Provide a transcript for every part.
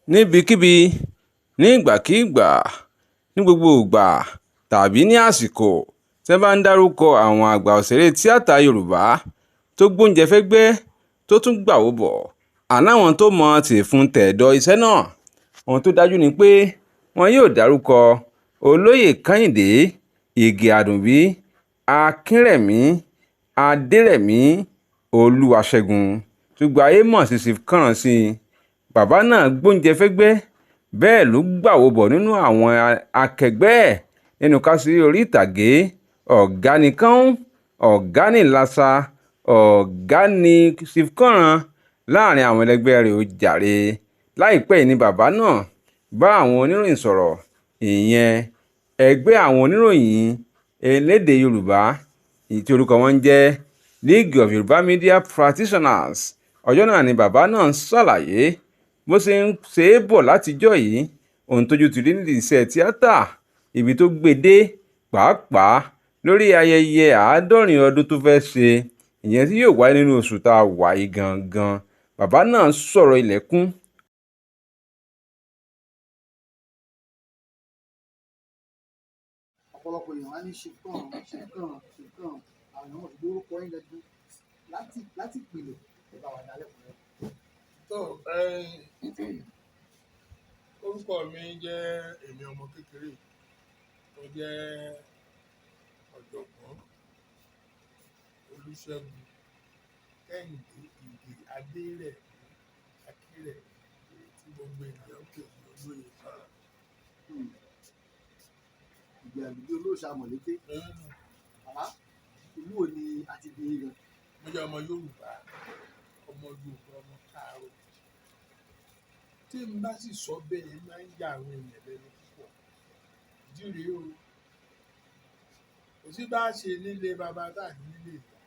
Níbikíbi, nígbàkigbà, ní gbogbo ìgbà tàbí ní àsìkò tí wọ́n bá ń dárúkọ àwọn àgbà òṣèré tíátà Yorùbá tó gbóúnjẹ fẹ́gbẹ́ tó tún gbàwó bọ̀, àláwọn tó mọ tìfun tẹ̀dọ̀ iṣẹ́ náà. Ohun tó dájú ni pé wọn yóò dárúkọ Olóyè Kẹ́hìndé Ìgè Àdùnbí Akínrẹ̀mí Adẹ̀rẹ̀mí Olúwaṣẹ́gun tí gbogbo ayé mọ̀ sí Chief Kànránṣí. Bàbá náà gbóúnjẹ fẹ́gbẹ́ bẹ́ẹ̀ ló gbàwó bọ̀ nínú àwọn akẹgbẹ́ ẹ̀ nínú ká ṣeré orí ìtàgé. Ọ̀gá ni Kánún, ọ̀gá ní Làṣà, ọ̀gá ní Chief Kànrán láàrin àwọn ẹlẹgbẹ́ rẹ̀ ó jàre. Láìpẹ́ yìí ni bàbá náà bá àwọn oníròyìn sọ̀rọ̀, ìyẹn ẹgbẹ́ àwọn oníròyìn elédè Yorùbá tí orúkọ wọn ń jẹ́ League of Yorùbá Media Practitioners. Ọjọ́ náà ni bàbá náà ń ṣàlàyé bó ṣe ń ṣe é bọ̀ látijọ́ yìí, ohun tójú ti rí nídìí iṣẹ́ tíátà, ibi tó gbé dé, pàápàá lórí ayẹyẹ 70 ọdún tó fẹ́ẹ́ ṣe, ìyẹn tí yóò wáyé nínú oṣù tá a wà yìí gangan. Bàbá náà sọ̀rọ̀ ilẹ̀kùn. Ọ̀pọ̀lọpọ̀ èèyàn á ní Chief Kànrán, Chief Kànrán, Chief Kànrán, àwọn èèyàn mọ̀ sí orúkọ yín gangan láti ìpìlẹ̀. Ẹ bá wa dálẹ̀ fún wọn. Tó orúkọ mi jẹ́ èmi ọmọ kékeré tó jẹ́ ọ̀jọ̀gbọ́n Olúṣẹ́gun Kẹ́hìndé Ìgè Adérẹ̀mí Akínrẹ̀mí tí gbogbo ènìyàn ń pè ní Olóyè Kànrán. Ìgè Àdùnbí Olóòṣà Mọ̀lété. Bàbá, ìlú wo ni a ti bí yín gan? Mo jẹ́ ọmọ Yorùbá, ọmọ Yorùbá, ọmọ káàárọ̀. Tí n bá sì sọ bẹ́ẹ̀, máa ń ya àwọn èèyàn lẹ́nu púpọ̀. Ìdí rèé o. Kò sí bá ṣe nílé baba tá à ní nílé ìyá.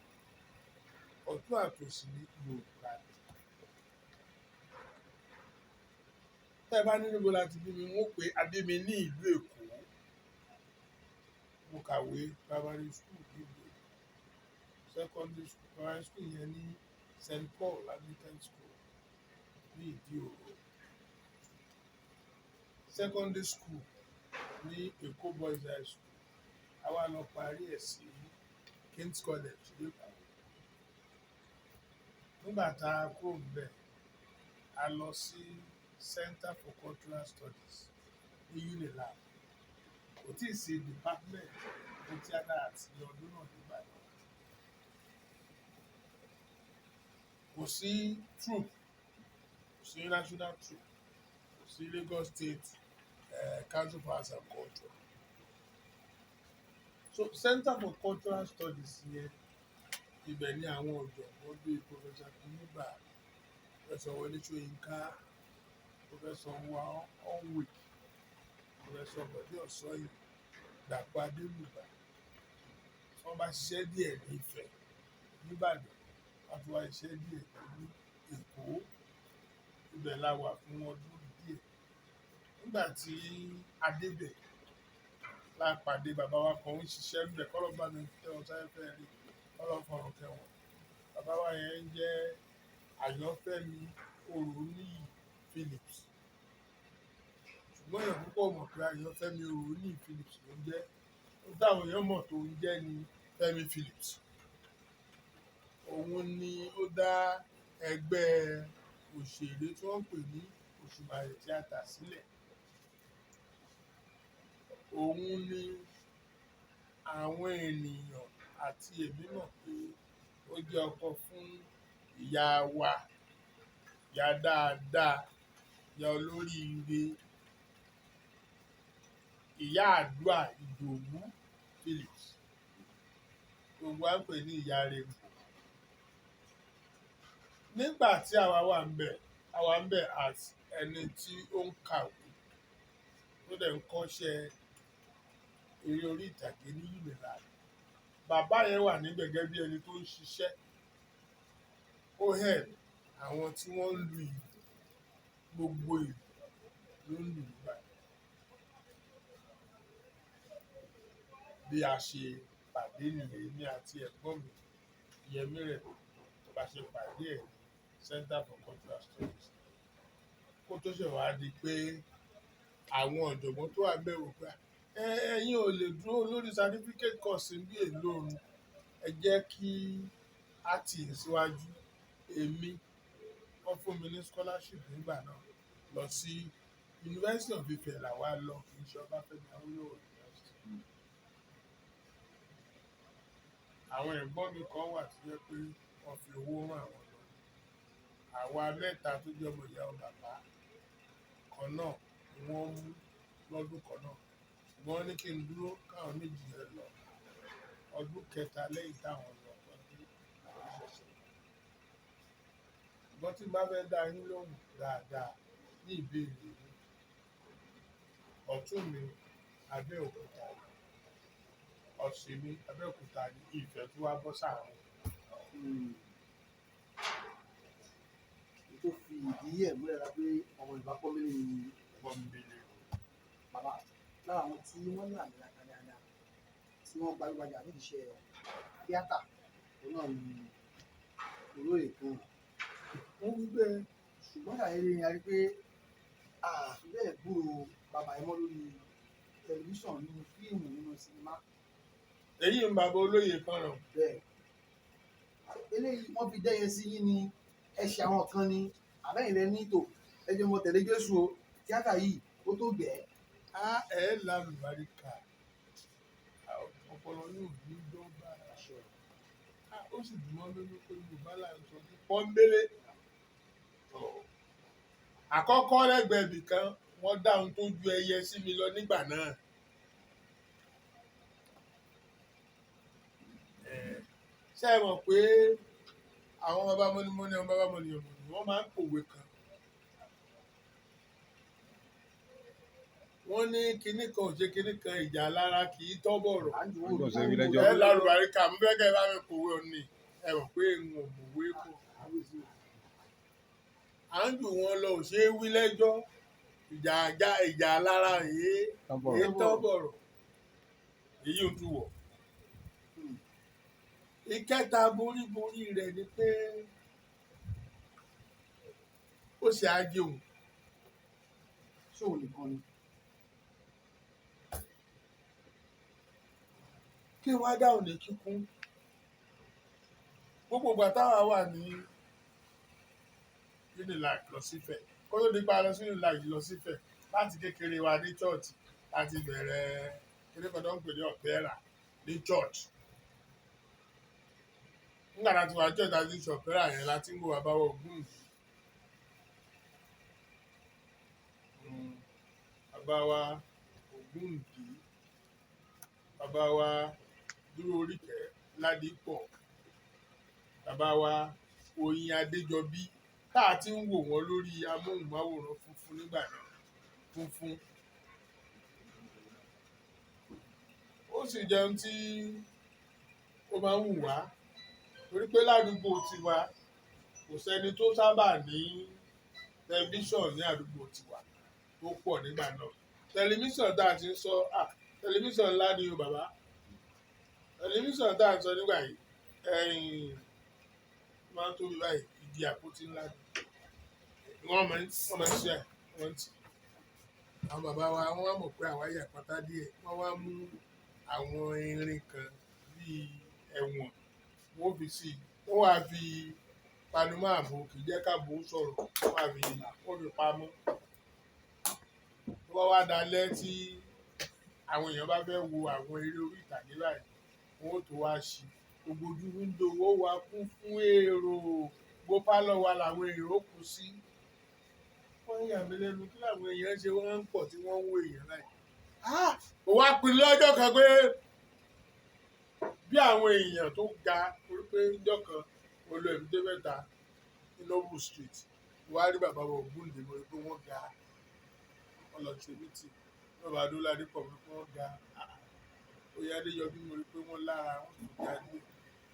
Ọ̀tún àtòsì ní Yorùbá ni. Tẹ́ ẹ bá ní níbo la ti bí mi, wọ́n ó pé a bí mi ní ìlú Èkó. Mo kàwé primary school nílùú Èkó. Secondary school, primary school yẹn ní St. Paul Anglican School ní Ìdí Òro. Secondary school ní Èkó Boys High School. A wá lọ parí ẹ̀ sí King's College l'Ékòó. Nígbà tá a kúrò níbẹ̀, a lọ sí Center for Cultural Studies ní UNILAG. Kò tíì sí department fún theatre arts ní ọdún náà nígbà náà. Kò sí troupe, kò sí national troupe, kò sí Lagos State Council for Arts and Culture. So Center for Cultural Studies yẹn, ibẹ̀ ni àwọn ọ̀jọ̀gbọ́n bíi Professor Akínnígbà, Professor Wọlé Ṣóyínká, Professor Nwa Onwik, Professor Bọ̀dé Ọ̀sọ́yìn, Dàpọ̀ Adélùgbà. Tí wọ́n bá ṣiṣẹ́ díẹ̀ ní Ifẹ̀, n'Ìbàdàn, wọ́n tún wá ṣiṣẹ́ díẹ̀ ní Èkó. Ibẹ̀ la wà fún ọdún díẹ̀. Nígbà tí a dé bẹ̀, la pàdé bàbá wa kan ń ṣiṣẹ́ níbẹ̀, kọ́lọ́un bá mi tẹ́ wọn sáfẹ́fẹ́ ire, kọ́lọ́un fọ̀run kẹ́ wọn. Bàbá wa yẹn ń jẹ́ Àyànfẹ́mi Òróníyì Phillips. Ṣùgbọ́n èèyàn púpọ̀ mọ̀ pé Àyànfẹ́mi Òróníyì Phillips ló ń jẹ́. Ohun táwọn èèyàn mọ̀ tó ń jẹ́ ni Fẹ́mi Phillips. Òun ni ó dá ẹgbẹ́ òṣèré tí wọ́n ń pè ní Òṣùmàrè Theatre sílẹ̀. Òun ni àwọn ènìyàn àti èmi mọ̀ pé ó jẹ́ ọkọ fún ìyá wa, ìyá dáadáa, ìyá olóríire, ìyá àdúà Ìdòwú Phillips. Gbogbo wa ń pè ní ìyá Rainbow. Nígbà tí àwa wà níbẹ̀, àwa níbẹ̀ as ẹni tí ó ń kàwé, tó dẹ̀ ń kọ́ṣẹ́ eré orí ìtàgé ní UNILAG. Bàbá yẹn wà níbẹ̀ gẹ́gẹ́ bí ẹni tó ń ṣiṣẹ́. Ó head àwọn tí wọ́n ń lu ìlù, gbogbo ìlù ló ń lù nígbà yẹn. Bí a ṣe pàdé nìyẹn, èmi àti ẹ̀gbọ́n mi Yẹmí Rẹ̀mí, bá ṣe pàdé ẹ̀ ní Center for Cultural Studies. Kó tó ṣe wá di pé àwọn ọ̀jọ̀gbọ́n tó wà ń bẹ̀ wò pé ẹ̀yin ò lè dúró lórí certificate course bí èlò òun, ẹ jẹ́ kí á tì í síwájú. Èmi, wọ́n fún mi ní scholarship nígbà náà lọ sí University of Ife làwa lọ, kì í ṣe Ọbáfẹ́mi Awólọ́wọ̀ University. Àwọn ẹ̀gbọ́n mi kan wà tó jẹ́ pé wọ́n fi owó rán àwọn lọ. Àwa mẹ́ta tó jẹ́ ọmọ ìyá bàbá kan náà ni wọ́n mú lọ́dún kan náà. Ṣùgbọ́n wọ́n ní kí n dúró káwọn méjì yẹn lọ. Ọdún kẹta lẹ́yìn táwọn lọ tán dé, àwọn ṣẹ̀ṣẹ̀ lọ. Ṣùgbọ́n tí n bá fẹ́ dá yín lóhùn dáadáa ní ìbéèrè yín, ọ̀tún mi Abẹ́òkúta ni, òsì mi Abẹ́òkúta ni, Ifẹ̀ tó wá bọ́ sáàrin. Èyí tó fi ìdí ẹ̀ múlẹ̀ la pé ọmọ Yorùbá pọ́nbélé ni Pọ́nbélé. Bàbá. Lára àwọn tí wọ́n ní àmì làkà dáadáa tí wọ́n gbajúgbajà nídìí iṣẹ́ tíátà, òun náà ni olóyè kan. Wọ́n wí bẹ́ẹ̀. Ṣùgbọ́n ṣàdédé ni a rí pé a fi bẹ́ẹ̀ gbúròó bàbá yìí mọ́ lórí tẹlifíṣàn, nínú fíìmù, nínú sinimá. Èyí ń bàbá olóyè kan ràn. Bẹ́ẹ̀. Eléyìí wọ́n fi dẹ́yẹ sí yín ni, ẹ ṣe àwọn kan ni, àbẹ́yìn lẹ ní tò, ẹ jẹ́ mo tẹ̀lé Jésù o, tíátà yìí ó tó gẹ̀ẹ́. Á ẹ̀ lálùbáríkà, ọpọlọ yóò ní dọ́gba. Ó sì dùn mọ́ lójú pé Yorùbá là ń sọ ní pọ́nbélé. Àkọ́kọ́ lẹ́gbẹ̀ẹ́ ibì kan, wọ́n dá ohun tó ju ẹyẹ sí mi lọ nígbà náà. Ṣé ẹ mọ̀ pé àwọn bàbá mọ́nímọ́ní, àwọn bàbá mọ́níyànmọ́ní, wọ́n máa ń pòwe kan. Wọ́n ní kinní kan ò ṣe kinní kan, ìjà lára kì í tọ́ bọ̀rọ̀. À ń jù Ọjọ́ ṣe wí lẹ́jọ́. Ẹ lálùbáríkà, mo fẹ́ kẹ́ ẹ bá mi pòwe òní. Ẹ mọ̀ pé n ò mọ̀wé kọ. À ń jù wọn lọ ò ṣe é wí lẹ́jọ́. Ìjà ìjà lára èé èé tọ́ bọ̀rọ̀. Èyí ò tún wọ̀. Ìkẹta boríborí rẹ̀ ni pé ó ṣe ajé òun. Ṣóun nìkan ni? Kí wọ́n á dáhùn ní kíkún. Gbogbo ìgbà táwa wà ní Unilag lọ sífẹ̀, kó tó di pa lọ sí Unilag lọ sífẹ̀, láti kékeré wa ní church láti bẹ̀rẹ̀ kíní kan tó ń pè ní ọ̀pẹ́rà ní church. Nígbà tá a ti wà church láti ṣe ọ̀pẹ́rà yẹn láti ń gbọ́ bàbá wa Ògúndé. Bàbá wa Ògúndé, bàbá wa Dúró Oríkẹ́ Ládìpọ̀, bàbá wa Oyin Adéjọbí, tá a ti ń wò wọ́n lórí amóhùnmáwòrán funfun nígbà náà, funfun. Ó sì jẹun tí ó máa ń wù wá, torí pé ládùúgbò tiwa kò sẹ́ni tó sábà ní tẹlifíṣàn ní àdúgbò tiwa tó pọ̀ nígbà náà. Tẹlifíṣàn tá a ti ń sọ, tẹlifíṣàn ńlá ni o bàbá. Tẹlifíṣàn tá a ń sọ nígbà yìí, ẹ̀yìn máa ń tóbi báyìí, ìdí àpótí ńlá ni. Wọ́n máa ń ṣe ẹ̀, wọ́n ń tì. Àwọn bàbá wa wọ́n wá mọ̀ pé àwa yà pátá díẹ̀, wọ́n wá mú àwọn irin kan bíi ẹ̀wọ̀n, wọ́n fi sí i, wọ́n wá fi panumọ́ ààbò kì í jẹ́ káàbò sọ̀rọ̀, wọ́n fi pamọ́. Tó bá wá dalẹ́ tí àwọn èèyàn bá fẹ́ wo àwọn eré orí ìtàgé báyìí, wọ́n ó tó wá ṣí. Gbogbo ojú wíńdò ó wá kún fún èrò, gbogbo pálọ̀ wa làwọn èrò kù sí. Wọ́n yà mí lẹ́nu kí làwọn èèyàn ṣe wọ́n ń pọ̀ tí wọ́n ń wo èèyàn báyìí. Mo wá pinnu lọ́jọ́ kan pé bí àwọn èèyàn tó ga, torí pé níjọ́ kan mo lọ Èbúté Mẹ́ta ní Noble Street, mo wá rí bàbá wa Ògúndé, mo rí pé wọ́n ga, wọ́n lọ ṣe mítì. Bàbá Adó Ládìpọ̀, mo rí pé wọ́n ga. Oyè Adéyọbí, mo rí pé wọ́n lára, wọ́n sì ga díẹ̀.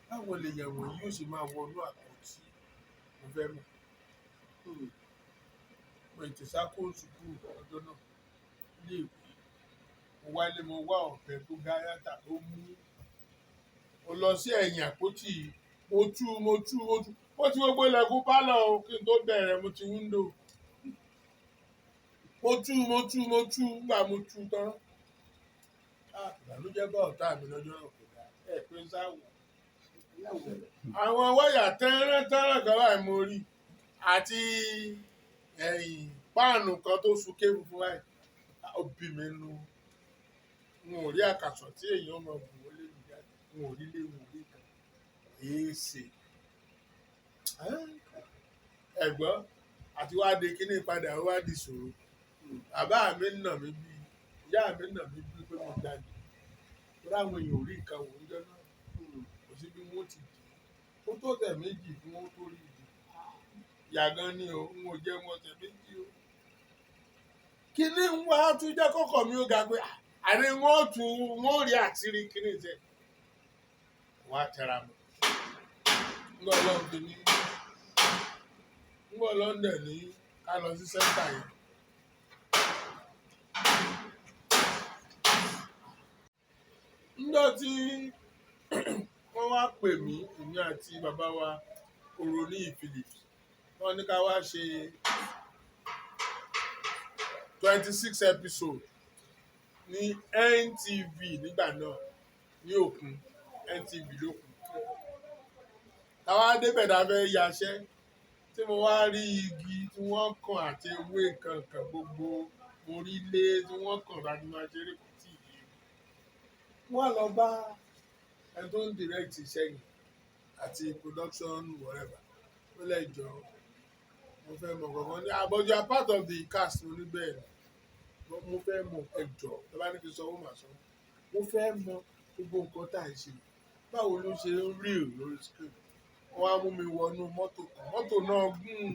Báwo lèèyàn wọ̀nyí yóò ṣe máa wọnú àpótí? Mo fẹ́ mọ̀. Mo tètè sá kúrò sùkúù ọjọ́ náà ní ìwé. Mo wálé, mo wá ọ̀bẹ tó ga yàtà tó mú. Mo lọ sí ẹ̀yìn àpótí, mo tú, mo tú, mo tú. Mo ti gbogbo ilẹ̀kùn pálọ̀ o kí n tó bẹ̀rẹ̀, mo ti wíńdò. Mo tú, mo tú, mo tú, nígbà mo tú tán. Ah, ìbànújẹ́ bá ọ̀tá mi lọ́jọ́ náà kò dáa. Ẹ pé ń sáwò. Àwọn wáyà tẹ́rán tẹ́rán kan báyìí mo rí àti ẹ̀yìn páànù kan tó sunké funfun báyìí. Ó bí mi nú. N ò rí àkàsọ̀ tí èèyàn máa bù wọlé mi jáde. N ò rí lé, n ò rí kan. Èé ṣe. Ẹ̀gbọ́n àti wá de kíní padà ó wá di ìṣòro. Bàbá mi ń nà mí bí, ìyá mi ń nà mí bí pé mo jalè. Torí àwọn èèyàn ò rí nǹkan wò níjọ́ náà. Kò sí bí wọ́n ti dì í. Ó tó ọ̀sẹ̀ méjì kí wọ́n tó rí ìdí. Ìyà gan ni o, n ò jẹun ọ̀sẹ̀ méjì o. Kíní ń wá tún jẹ́ kọ́kọ́ mi ó ga pé àní wọ́n tún wọ́n rí àṣírí kíní jẹ. Wọ́n á tẹra mọ́. Ńgbà Ọlọ́run ti ní, ńgbà Ọlọ́run dẹ̀ ní ká lọ sí sẹ́ńtà yẹn. Ńjọ́ tí wọ́n wá pè mí, èmi àti bàbá wa Oroniyi Phillips, wọ́n ní ká wá ṣe 26 episode ní NTV nígbà náà, ní Òkun, NTV lókun. Táwa débẹ̀ tá a fẹ́ yaṣẹ́, tí mo wá rí igi tí wọ́n kàn àti ewé kankan gbogbo orílẹ̀ tí wọ́n kàn láti máa ṣeré kò tí ì yé mi. Wọ́n lọ bá ẹni tó ń direct iṣẹ́ yìí àti production whatever. Ó lè jọ, mo fẹ́ mọ̀ kankan ní but you are part of the cast mo ní bẹ́ẹ̀ ni. Mo fẹ́ mọ̀ ẹ jọ, ẹ bá ní kí n sọ, ó máa sọ. Mo fẹ́ mọ̀ gbogbo nǹkan tá à ń ṣe. Báwo ló ṣe ń real lórí screen? Wọ́n wá mú mi wọnú mọ́tò kan. Mọ́tò náà gùn.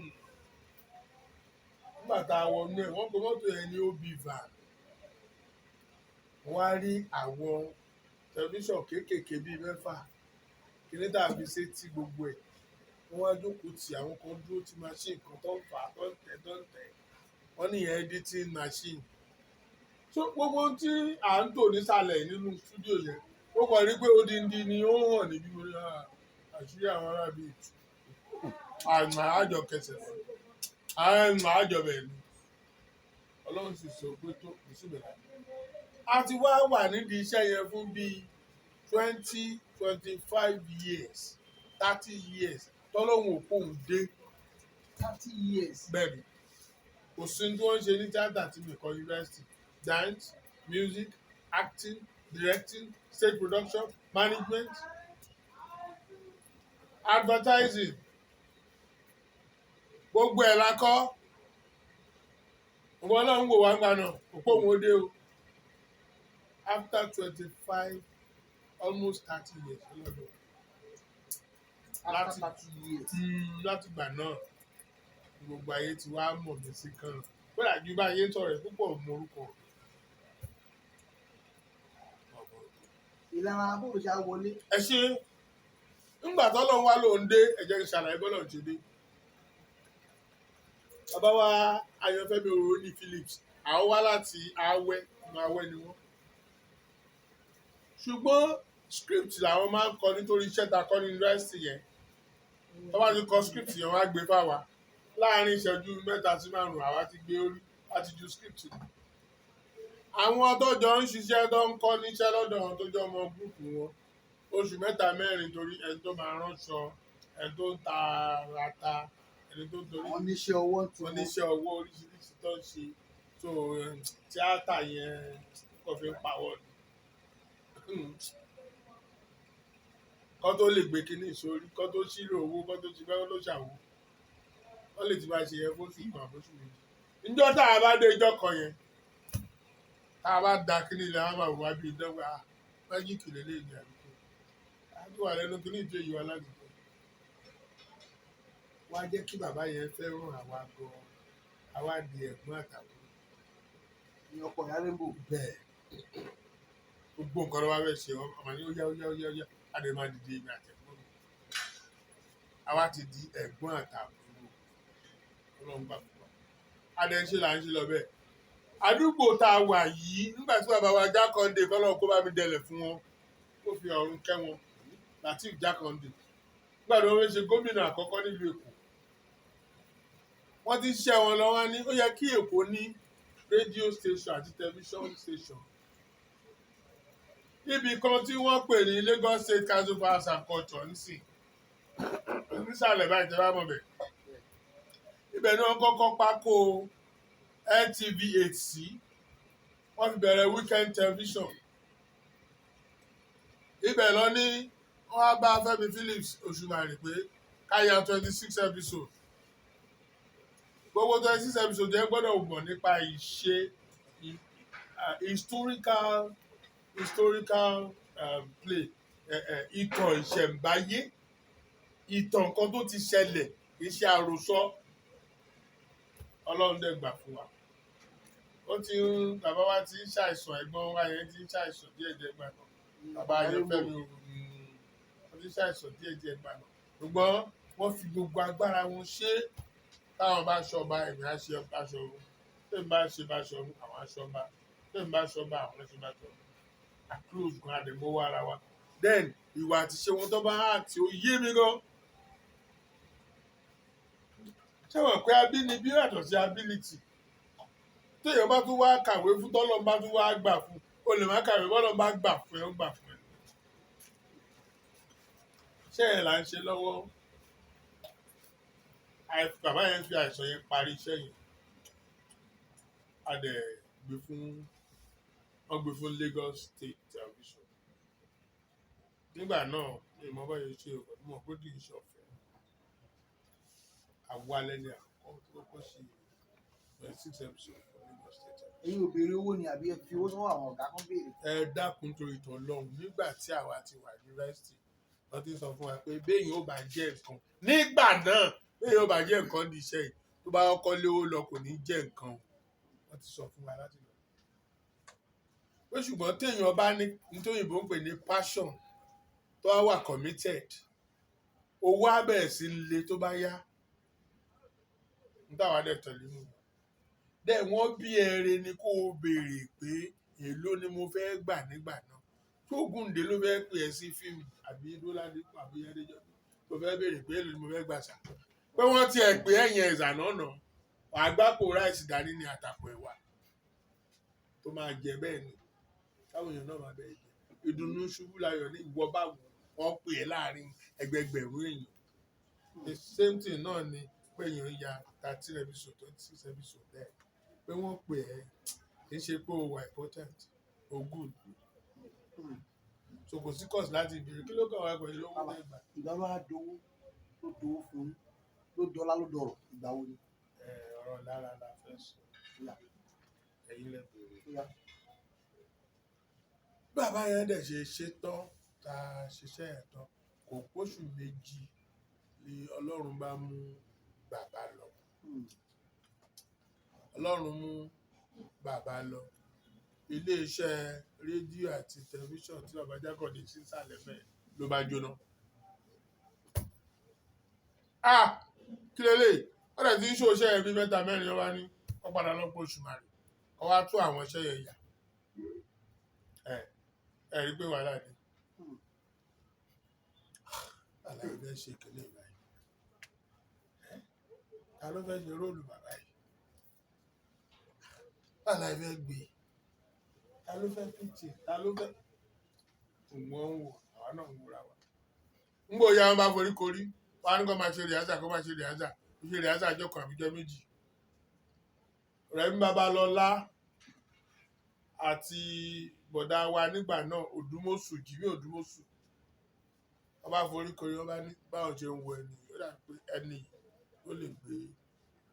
Nígbà tá a wọnú ẹ̀, wọ́n pe mọ́tò yẹn ní OB van. Wọ́n wá rí àwọn tẹlifíṣàn kéékèèké bíi mẹ́fà. Kíní tá a fi ṣe tí gbogbo ẹ̀. Wọ́n wá jókòó tì àwọn kan dúró tí machine kan tó ń fà á, tó ń tẹ̀, tó ń tẹ̀. Wọ́n ní ìyẹn editing machine. So gbogbo ohun tí à ń tò nísàlẹ̀ nínú studio yẹn, ó kàn rí pé odindi ni ó hàn níbí mo ní, àṣírí àwọn ará bíi ìtù. Àmọ́ àjọ kẹsẹ̀ fún un. Àmọ́ àjọ bẹ̀ ni. Ọlọ́run sì sọ pé tó kù síbẹ̀ láti. A ti wá wà nídìí iṣẹ́ yẹn fún bíi 20, 25 years, 30 years. Tọ́lọ́hun ò kóhun dé. 30 years. Bẹ́ẹ̀ni, kò sí ohun tí wọ́n ń ṣe ní tíátà tí mi kọ́ yunifásítì. Dance, music, acting, directing, stage production, management, advertising. Gbogbo ẹ̀ la kọ́. Ọmọ Ọlọ́run wò wá ń gbà náà, kò pé òun ó dé o. After 25, almost 30 years, ọlọ́dún. After 30 years. Láti ìgbà náà, gbogbo ayé ti wá mọ̀ mí sí kan. Kódà ju bá ayé ń sọ̀rọ̀ ẹ̀ púpọ̀ mọ orúkọ. Ìlara bóòlù ṣe á wọlé. Ẹ ṣe ńgbà tọ́lọ́run wá lòun dé, ẹ jẹ́ kí n ṣàlàyé bọ́lọ́run ṣe dé. Bàbá wa Ayọ̀fẹ́mi Oroniyi Phillips, àwọn wá láti Awẹ́, ọmọ Awẹ́ ni wọ́n. Ṣùgbọ́n script làwọn máa ń kọ nítorí iṣẹ́ ta kọ́ ní yunifásítì yẹn. Wọ́n bá ti kọ script yẹn, wọ́n á gbé fáwa. Láàárín ìṣẹ́jú mẹ́ta sí márùn-ún, àwa ti gbé orí, a ti ju script nù. Àwọn tó jọ ń ṣiṣẹ́ tó ń kọ́ níṣẹ́ lọ́dọ̀ àwọn tó jọ ọmọ gúrúùpù wọn, oṣù mẹ́ta mẹ́rin torí ẹni tó máa ránṣọ, ẹni tó ń ta ata, ẹni tó ń torí Àwọn oníṣẹ́ ọwọ́ ti wọn. Oníṣẹ́ ọwọ́ oríṣiríṣi tó ń ṣe. So tíátà yẹn kò fi ń pawọ́ ni. Kọ́ tó lè gbé kinní sórí, kọ́ tó ṣírò owó, kọ́ tó ṣe bẹ́ẹ̀, kọ́ tó ṣàwó. Wọ́n lè ti máa ṣe yẹn fún oṣù kan àbóṣù méjì. Níjọ́ tá a bá dé ìjọ́ kan yẹn, tá a bá da kinní ilẹ̀, a máa wá bí idán pé, májíìkì lélẹ́yìí ni àbíkú. A ti wà lẹ́nu kinní ìjọ yìí wá láti jẹ. Wá jẹ́ kí bàbá yẹn fẹ́ràn àwa gan-an. Àwa di ẹ̀gbọ́n àtàbúrò. Ní ọkọ̀ ìyá Rainbow. Bẹ́ẹ̀. Gbogbo nǹkan ló wá fẹ́ ṣe, ọmọ ní ó yá, ó yá, ó yá, ó yá. A lè máa dìde èmi àti ẹ̀gbọ́n mi. Àwa ti di ẹ̀gbọ́n àtàbúrò. Ọlọ́run gbà fún wa. A dẹ̀ ń ṣe là ń ṣe lọ bẹ́ẹ̀. Àdúgbò tá a wà yìí, nígbà tí bàbá wa Jákàndé kọ́lọ́run kó bá mi dẹlẹ̀ fún wọn, kó fi ọ̀run kẹ́ wọn. Lateef Jákàndé. Nígbà tí wọ́n fẹ́ ṣe gómìnà àkọ́kọ́ nílùú Èkó. Wọ́n ti ṣiṣẹ́ wọn lọ wá ní, ó yẹ kí Èkó ní Radio station àti television station. Ibì kan tí wọ́n pè ní Lagos State Council for Arts and Culture nísìn nísàlẹ̀ báyìí, tẹ́ bá mọ̀ bẹ̀. Ibẹ̀ ni wọ́n kọ́kọ́ pákó LTV 8 sí. Wọ́n fi bẹ̀rẹ̀ weekend television. Ibẹ̀ lọ ní wọ́n á bá Fẹ́mi Phillips Òṣùmàrè pé ká ya 26 episode. Gbogbo 26 episode yẹn gbọ́dọ̀ mọ̀ nípa ìṣe historical play, ìtàn ìṣẹ̀ǹbáyé, ìtàn nǹkan tó ti ṣẹlẹ̀, kì í ṣe àròsọ. Ọlọ́run dẹ̀ gbà fún wa. Ó ti ń bàbá wa ti ń ṣàìsàn, ẹ̀gbọ́n wa yẹn ti ń ṣàìsàn díẹ̀díẹ̀ gbà náà. Bàbá Ayọ̀fẹ́mi, wọ́n ti ń ṣàìsàn díẹ̀díẹ̀ gbà náà, ṣùgbọ́n wọ́n fi gbogbo agbára wọn ṣe é. Táwọn bá ṣọba, èmi á ṣe Báṣọ̀run. Tèmi bá ṣe Báṣọ̀run, àwọn á ṣọba. Tèmi bá ṣọba, àwọn á ṣe Báṣọ̀run. A close gan, àdèmọ́wọ́ ara wa. Then ìwà àti ṣe wọn tó bá àti ó yé mi gan. Ṣé wọ́n pé abínibí yàtọ̀ sí ability? Téèyàn bá tún wá kàwé fún, tọ́lọ́ bá tún wá gbà fún, o lè má kàwé, bọ́lọ́ bá gbà fún ẹ, ó gbà fún ẹ. Ṣé ẹ̀ là ń ṣe lọ́wọ́? Bàbá yẹn fi àìsàn yẹn parí iṣẹ́ yẹn. A dẹ̀ gbé fún, wọ́n gbé fún Lagos State Television nígbà náà. Mi ò mọ báyìí ṣe o, mo mọ̀ pé kì í ṣe ọ̀fẹ́. Àwa lẹni àkọ́kọ́ tó kọ́kọ́ ṣe 26 episode fún Lagos State Television. Ẹ̀yin ò béèrè owó ni, àbí ẹ fi owó sọ́wọ́ àwọn ọ̀gá kan béèrè? Ẹ dákun, torí ìtàn lọ́hùn, nígbà tí àwa ti wà yunifásitì, wọ́n ti sọ fún wa pé béèyàn ó bá jẹ́ nǹkan nígbà náà, béèyàn ó bá jẹ́ nǹkan ní iṣẹ́ yìí, tó bá kọ́kọ́ léwó lọ, kò ní jẹ́ nǹkan o. Wọ́n ti sọ fún wa láti lọ pé ṣùgbọ́n téèyàn bá ní nítorí òyìnbó ń pè ní passion, tó wá wà committed, owó á bẹ̀rẹ̀ sí í le tó bá yá. N táwa dẹ̀ tẹ̀lé nù dẹ̀, wọ́n bí ẹrẹ ni kó o béèrè pé èló ni mo fẹ́ gbà nígbà náà. Tógúndé ló fẹ́ pè ẹ́ sí fíìmù, àbí Dọ́ládépọ̀, àbí Adéjọ́bí tó fẹ́ béèrè pé èló ni mo fẹ́ gbà sà, pé wọ́n tiẹ̀ pé ẹ̀yìn ẹ̀zà náà nà, wàá gbápò ráìsì dání ní àtàpọ̀ ẹ̀wà tó máa jẹ. Bẹ́ẹ̀ ni táwọn èèyàn náà máa bẹ́ẹ̀ jẹ. Ìdùnnú ṣubú láyọ̀ ní ìwọ báwo wọ́n pè é láàrin ẹgbẹgbẹ̀rún èèyàn. The same thing náà ni pé èèyàn ya 13 episode, 26 episode bẹ́ẹ̀, pé wọ́n pè é, kì í ṣe pé o wà important o good. So kò sí cause láti béèrè kí ló kàn wá pẹ̀lú owó tẹ́ gbà. Ìgbà ló wá dowó, ló dowó fún yín, ló dọ́lá, ló dọ̀rọ̀, ìgbà wo ni? Ẹ, ọ̀rọ̀ lára la fẹ́ sọ. Ó yá. Ẹ̀yin lẹ béèrè. Ó yá. Bàbá yẹn dẹ̀ ṣe ṣe tán, tá a ṣiṣẹ́ yẹn tán, kò póṣù 2 ni Ọlọ́run bá mú bàbá lọ. Ọlọ́run mú bàbá lọ. Iléeṣẹ́ rédíò àti tẹlifíṣàn tí bàbá Jákàndé sí ìsàlẹ̀ mẹ́ẹ̀ ló bá jóná. Ah, kí lélẹ̀! Wọ́n dẹ̀ ti ń ṣó iṣẹ́ yẹn bí mẹ́ta mẹ́rin. Wọ́n bá ní wọ́n padà lọ pé oṣù márùn kọ́ wá tú àwọn iṣẹ́ yẹn yà. Ẹ ẹ rí pé wàhálà ni. Àlàyé fẹ́ ṣe kìnìún báyìí. Ẹ, ta ló fẹ́ ṣe role bàbá yìí? Àlàyé fẹ́ gbé, ta ló fẹ́ pìtì, ta ló fẹ́ wọ́n ń wò, àwa náà ń wúra wa. Ń gbòòyà, wọn bá forí korí, wọn á ní kó máa ṣe rehearsal, kó máa ṣe rehearsal, ó ṣe rehearsal ọjọ́ kan àbíjọ́ 2. Rẹ̀mí Babalọ́lá àti bọ̀dá wa nígbà náà, Òdùmọ̀ṣù, Jìmí Òdùmọ̀ṣù, wọ́n bá forí korí, wọ́n bá ní báwọn ṣe ń wo ẹni yìí, ó dà pé ẹni yìí ó lè gbé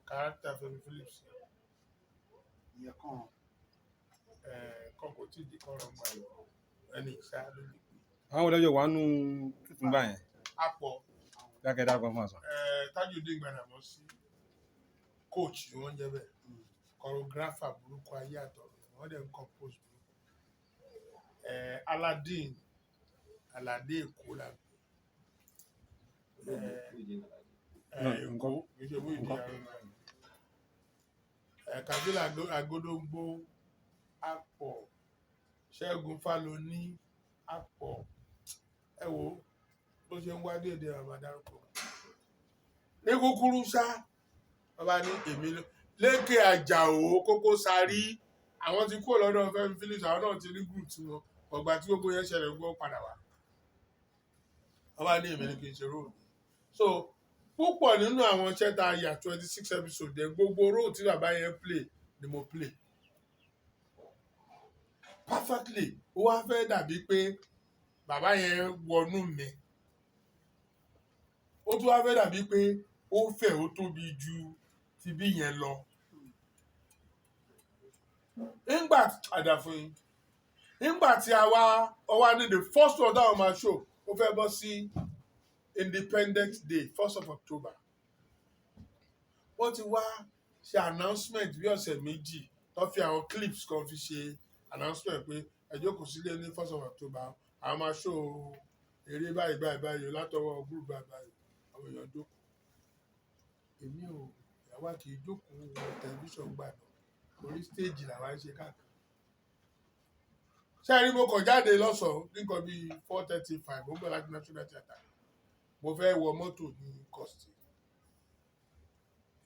character Fẹ́mi Phillips. Ìyẹn kàn. Kàn kò tí ì di kọ́rọ̀ gbà ẹni ìṣá ló lè gbé. Àwọn olóyè wà nù tuntun báyẹn? Apọ̀. Dákẹ́ dákẹ́ fún àṣà. Tajudeen Gbàdàmọ́sí, coach ni wọ́n jẹ́ bẹ́ẹ̀, choreographer burúkú ayé àtọ̀run, wọ́n dẹ̀ ń compose burúkú. Aladdin Aládé Èkó la pè Èkó, kì í ṣe Muyideen Aruna. Kabila Agodongbo apọ̀, Ṣẹ́gun Fálóní apọ̀. Ẹ wo bó ṣe ń wá déédéé, àwọn dárúkọ ní kúkúrú ṣá. Wọ́n bá ní èmi ló Lékè Àjàó, Kókó Sarí, àwọn ti kúrò lọ́dọ̀ Fẹ́mi Phillips, àwọn náà ti ní group tiwọn. Ọgbà tí gbogbo yẹn ṣẹlẹ̀, gbọ́ padà wá, wọ́n bá ní èmi ní kí n ṣe role. So púpọ̀ nínú àwọn iṣẹ́ tá a yà, 26 episode yẹn, gbogbo role tí bàbá yẹn play ni mo play perfectly. Ó wá fẹ́ dàbí pé bàbá yẹn wọnú mi, ó tún wá fẹ́ dàbí pé ó fẹ̀, ó tóbi ju ti bí yẹn lọ. Nígbà àdàfún yín, nígbà tí a wá ọwá ní the first one táwọn máa show, ó fẹ́ bọ́ sí Independence Day, 1st of October. Wọ́n ti wá ṣe announcement bí ọ̀sẹ̀ 2, tó fi àwọn clips kan fi ṣe announcement pé ẹ jókòó sílé ní 1st of October, àwọn máa show eré báyìí báyìí báyìí látọwọ́ group báyìí báyìí. Àwọn èèyàn jókòó, èmi ò, àwa kì í jókòó wo tẹlifíṣàn gbà náà, orí stage làwa ń ṣe káàkiri. Ṣé ẹ rí, mo kàn jáde lọ́sàn-án ní nǹkan bíi 4:35, mo ń bọ̀ láti National Theatre, mo fẹ́ wọ mọ́tò ní Costi.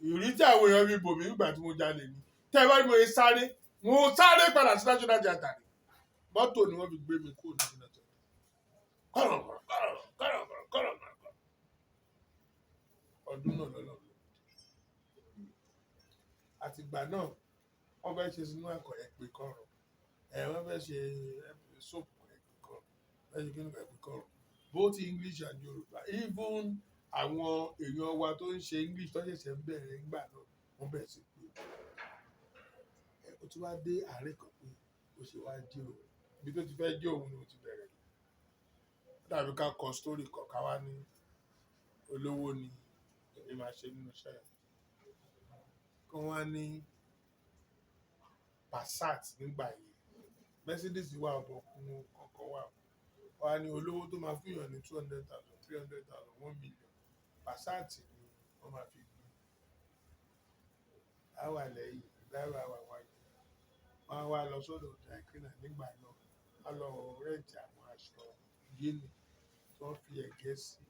Ìrí tí àwọn èèyàn fi bò mí nígbà tí mo jalè ni. Tẹ́ ẹ bá ní mo yẹ sáré, mo sáré padà sí National Theatre ni. Mọ́tò ni wọ́n fi gbé mi kúrò National Theatre. Kọ̀rọ̀ kọ̀rọ̀ kọ̀rọ̀ kọ̀rọ̀ kọ̀rọ̀. Ọdún náà lọ́lọ́. Àtìgbà náà, wọ́n fẹ́ ṣe sínú ẹ̀kọ́ ẹ̀ pé kọ̀rọ̀ ẹ̀, wọ́n fẹ́ ṣe soap ẹ̀ pé kọ̀rọ̀, fẹ́ ṣe kíni ẹ̀ pé kọ̀rọ̀, both English and Yorùbá. Even àwọn èèyàn wa tó ń ṣe English tó ṣẹ̀ṣẹ̀ ń bẹ̀rẹ̀ nígbà náà, wọ́n bẹ̀rẹ̀ sí pé ẹ̀ ó ti wá dé àárẹ̀ kan pé ó ṣe wá jẹ́ òun, ibi tó ti fẹ́ jẹ́ òun ni mo ti bẹ̀rẹ̀. Ó dàbí ká kọ story kan, ká wá ní olówó ni èmi máa ṣe nínú iṣẹ́ yẹn, kí wọ́n á ní Passat nígbà yẹn, Mercedes wà, ọ̀bọ̀kún ọkọ̀ wà, wọ́n á ní olówó tó máa fún yàn ní 200,000, 300,000, 1 million, Passat ni wọ́n máa fi gbé. Á wà lẹ́yìn, driver wà wájú, wọ́n á wá lọ sọ́dọ̀ dry cleaner nígbà náà, wọ́n á lọ rent àwọn aṣọ yéènì tí wọ́n fi ẹ̀gẹ́ sí.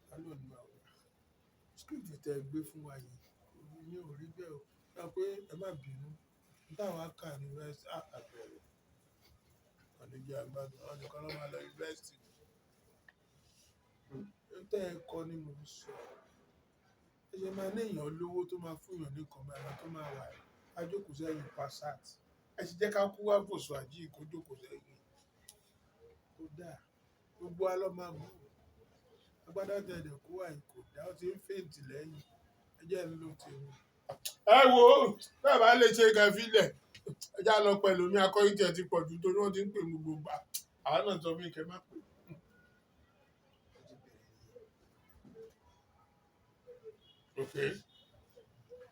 Wọ́n lò ní àwọn script tẹ́ ẹ gbé fún wa yìí, mi ò rí bẹ́ẹ̀ o. Sọ pé ẹ má bínú, táwa kà ní university àbẹ̀rẹ̀ ọ̀nìjẹ́ àgbàdo, àwọn nìkan ló máa lọ university. Tẹ́ ẹ kọ́ ni mo sọ. Ẹ ṣe máa ní èèyàn lówó tó máa fún èèyàn ní nǹkan báyìí, tó máa wà á jókòó sẹ́yìn Passat. Ẹ sì jẹ́ ká kú wá fòsò àjí kó jókòó sẹ́yìn. Kó dáa, gbogbo wa ló máa bú. Agbádá tẹ dẹ̀ kó wá yìí kò dá, ó ti ń faint lẹ́yìn. Ẹ jẹ́ ń lo tèmi. Ẹ wo, bẹ́ẹ̀ bá lè ṣe kẹ́ fílẹ̀. Ẹ já lọ pẹ̀lú mi, akọrin tí ẹ ti pọ̀ jù torí wọ́n ti ń pè mí gbogbo ìgbà. Àwa náà sọ fún yín kẹ́ má pè. Ó ti bẹ̀rẹ̀ nìyẹn. Okay.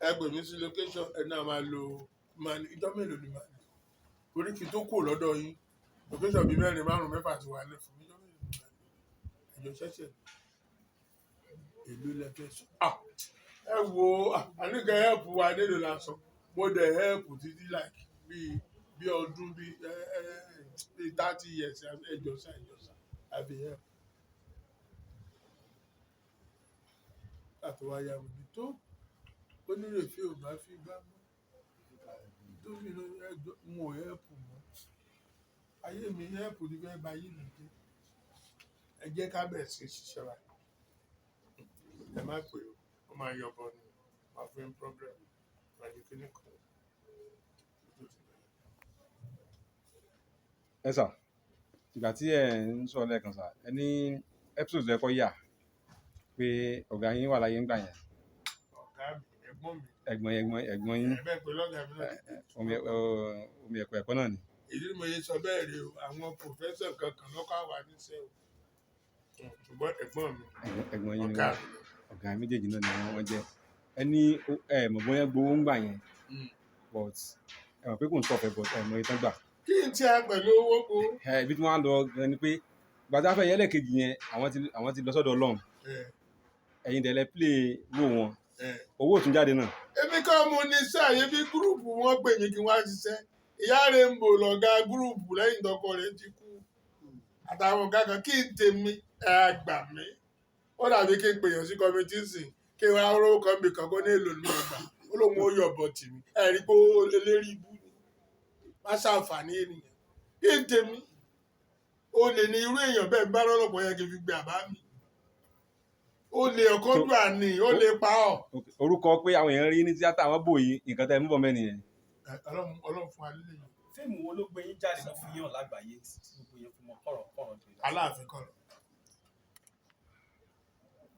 Ẹ pè mí sí location, ẹ náà máa lo máa ní ìjọ́ mélòó ni màá lò. Torí kí n tó kúrò lọ́dọ̀ yín, location bíi mẹ́rin, márùn-ún, mẹ́fà ti wà nílẹ̀ fún mi. Ìjọ́ mélòó ni màá lò? Ẹ̀jọ̀ ṣẹ̀ṣẹ̀ èló lẹ fẹ́ sọ. Ah! Ẹ wo, àní kẹ́ help wa nílò lásán. Mo dẹ̀ help títí like bí ọdún bí 30 years. Ẹjọ́ sá, ẹjọ́ sá, àbí help. Láti wá yá mi ní tó, ó ní rèfé ò bá fi gbá mọ́. Tó fi lọ ẹjọ́, n ò help mọ́. Ayé mi help ní fẹ́ ba ayé mi jẹ́. Ẹ jẹ́ ká bẹ̀rẹ̀ sí í ṣiṣẹ́ wa. Ẹ má pè ó, ó máa yọ bọ ni, máa fún yín problem, máa ṣe kíní kan. Tó ti bẹ̀rẹ̀. Ẹ sà, ìgbà tí ẹ ń sọ lẹ́ẹ̀kan sà, ẹ ní episode ẹ kọ́ yà pé ọ̀gá yín wà láyé ńgbà yẹn. Ọ̀gá mi, ẹ̀gbọ́n mi. Ẹ̀gbọ́n yín. Ẹ bẹ́ẹ̀ pé lọ́gàá mi náà. Omi ẹ̀kọ́ ẹ̀kọ́ náà ni. Èyí ni mo yẹ sọ bẹ́ẹ̀ rí o, àwọn professor kankan lọ́kọ̀ àwa níṣẹ́ o. Ṣùgbọ́n ẹ̀gbọ́n mi, Ẹ̀gbọ́n yín ni ọ̀gá wọ́n. mi. Ọ̀gá méjèèjì náà ni wọ́n jẹ́. Ẹ ní ẹ mọ̀ bóyá gbowó ńgbà yẹn, but ẹ mọ̀ pé kò ń sọ̀fẹ́, but ẹ mọ̀ iye tán gbà. Kí n tí a pẹ̀lú owó kó. Ẹ ibi tí wọ́n á lọ gan ni pé ìgbà tí wọ́n fẹ́ yẹlẹ̀ kejì yẹn, àwọn ti lọ sọ́dọ̀ Ọlọ́run. Ẹ̀yin dẹ̀ lẹ play role wọn. Owó ò tún jáde náà. Èmi kọ́ mo ní iṣẹ́ àyè bí group wọn pè mí kí wọ́n á ṣiṣẹ́. Ìyá Rainbow lọ̀gá group lẹ́yìn tọkọ rẹ̀ ti kú. Àtàwọn ọ̀gá kan kí n tèmi ẹ gbà mí. Ó dàbí kí n pèèyàn sí committee sìn kí n wá rówó kan bì kan kó ní èlò ní ọgbà. Ó lóun ó yọ̀bọ̀ tì mí. Ẹ rí i pé ó lè lérí ibú ni. Má ṣàǹfààní ènìyàn. Kí n tèmi? Ó lè ní irú èèyàn bẹ́ẹ̀ bá lọ́lọ́pọ̀ yẹ kí n fi gbé àbá mi. Ó lè ọ̀kánjúà ni, ó lè pa ọ́. Ok, orúkọ pé àwọn èèyàn rí ní tíátà àwọn bò yìí, nǹkan tẹ́ ẹ mú bọ̀ mẹ́rin yẹn. Ọlọ́run, Ọlọ́run fún wa lílé yìí. Fíìmù wo ló gbé yín jáde tó fi yàn lágbàáyé tí gbogbo yẹn fi mọ kọ̀rọ̀kọ̀rọ̀ dé? Aláàfin kọ́ lọ.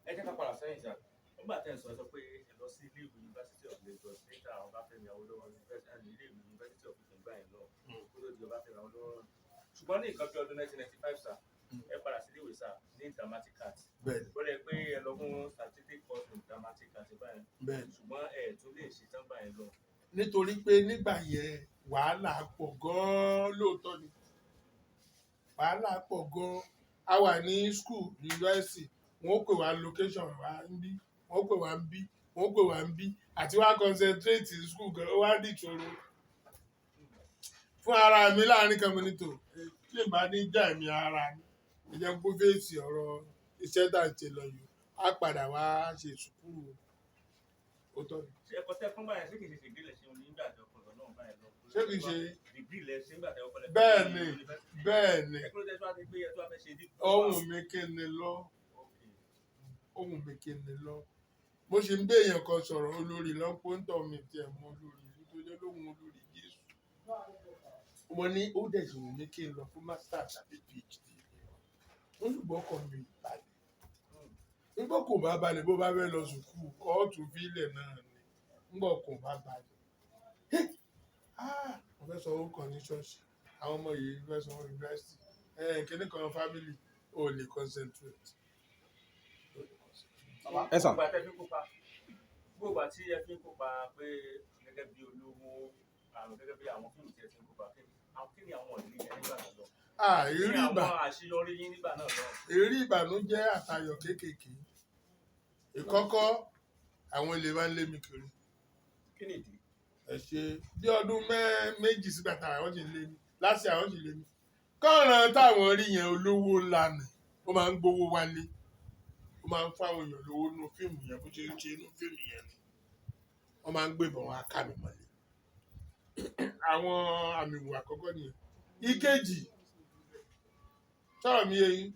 Ẹ jẹ́ ká padà sẹ́yìn sá. Nígbà tẹ́ ẹ sọ, ẹ sọ pé ẹ lọ sí ilé ìwé University of Lagos, níta Ọbáfẹ́mi Awólọ́wọ̀ University, àti ilé ìwé University of Ife gbà yẹn lọ kó tó di Ọbáfẹ́mi Awólọ́wọ̀. Ṣùgbọ́n ní nǹkan bí ọdún 1995 sá, ẹ padà sí ilé ìwé sá ní dramatic art. Bẹ́ẹ̀ni. Ó lẹ pé ẹ lọ fún certificate course in dramatic art báyẹn. Bẹ́ẹ̀ni. Ṣùgbọ́n ẹ tún lè ṣe tán báyẹn lọ. Nítorí pé nígbà yẹn wàhálà pọ̀ gan-an, lóòótọ́ ni. Wàhálà pọ̀ gan-an. A wà ní school university, wọ́n ó pè wá location wá ń bí, wọ́n ó pè wá ń bí, wọ́n ó pè wá ń bí, àti wá concentrate in school gan, ó wá dìṣòro. Fún ara mi láàrin kan mo ní tò, tí n bá ní já ẹ̀mí ara mi, ẹ jẹ́ kó fèsì ọ̀rọ̀ iṣẹ́ tá à ń ṣe lọ yìí, á padà wá ṣe sùkúrù. Ó tọ́ ni. Ṣé ẹ̀kọ́ tẹ́ fún báyẹn, ṣé kìí ṣe degree lẹ ṣe nígbà tí ọkọ̀ lọ náà báyẹn lọ? Ṣé kìí ṣe? Degree lẹ ṣe nígbà tí ọkọ̀ lẹ? Bẹ́ẹ̀ ni, bẹ́ẹ̀ ni. Ẹ kúrò tẹ́ tó wá ti gbé ẹ tó wá fẹ́ ṣe diploma. Ohun mi kí ni lọ. Ohun mi kí ni lọ. Mo ṣe ń bá èèyàn kan sọ̀rọ̀, olórí lọ́pọ̀ ń tọ̀ mí tiẹ̀ mọ olórí ìlú tó jẹ́ lóhun olórí Jésù. Mo ní ó dẹ̀ sì wù mí kí n lọ fún master tàbí PhD. Wọ́n ṣùgbọ́n ọkàn mi ò balẹ̀. Nígbà kò bá balẹ̀, bó bá fẹ́ lọ sùkúù, kóòtù fílẹ̀ náà ni. Nígbà kò bá balẹ̀. Ah, mo fẹ́ sọ orúkọ ní ṣọ́ọ̀ṣì. Àwọn ọmọ yìí fẹ́ sọ yunifásitì. Kíní kan family, o lè concentrate. O lè concentrate. Ẹ sà. Gbogbo àti ẹ fi ń kópa, gbogbo àti ẹ fi ń kópa pé gẹ́gẹ́ bí olówó àrùn, gẹ́gẹ́ bí àwọn fíìmù tí ẹ ti ń kópa, kí ni àwọn ìrírí yẹn nígbà náà lọ? Ah, Kí ìrírí ni ìgbà. àwọn àṣeyọrí yín nígbà náà lọ? Ìrírí ìbànújẹ́ àtayọ̀ kéékèèké. Ìkọ́kọ́, àwọn ilé máa ń lé mi kiri. Kí ni ìdí? Ẹ ṣe bí ọdún 2 sígbà tá àwọn sì ń lé mi láti àwọn sì lé mi. Kọ́ran táwọn rí yẹn, olówó ńlá ni. Ó máa ń gbowó wálé. Ó máa ń fáwọn èèyàn lówó nínú fíìmù yẹn, bó ṣe ń ṣe nínú fíìmù yẹn ni. Wọ́n máa ń gbébọn wá ká mi mọ́lé. Àwọn àmì ìwà àkọ́kọ́ nìyẹn. Ìkejì, sọ̀rọ̀ mi yé yín.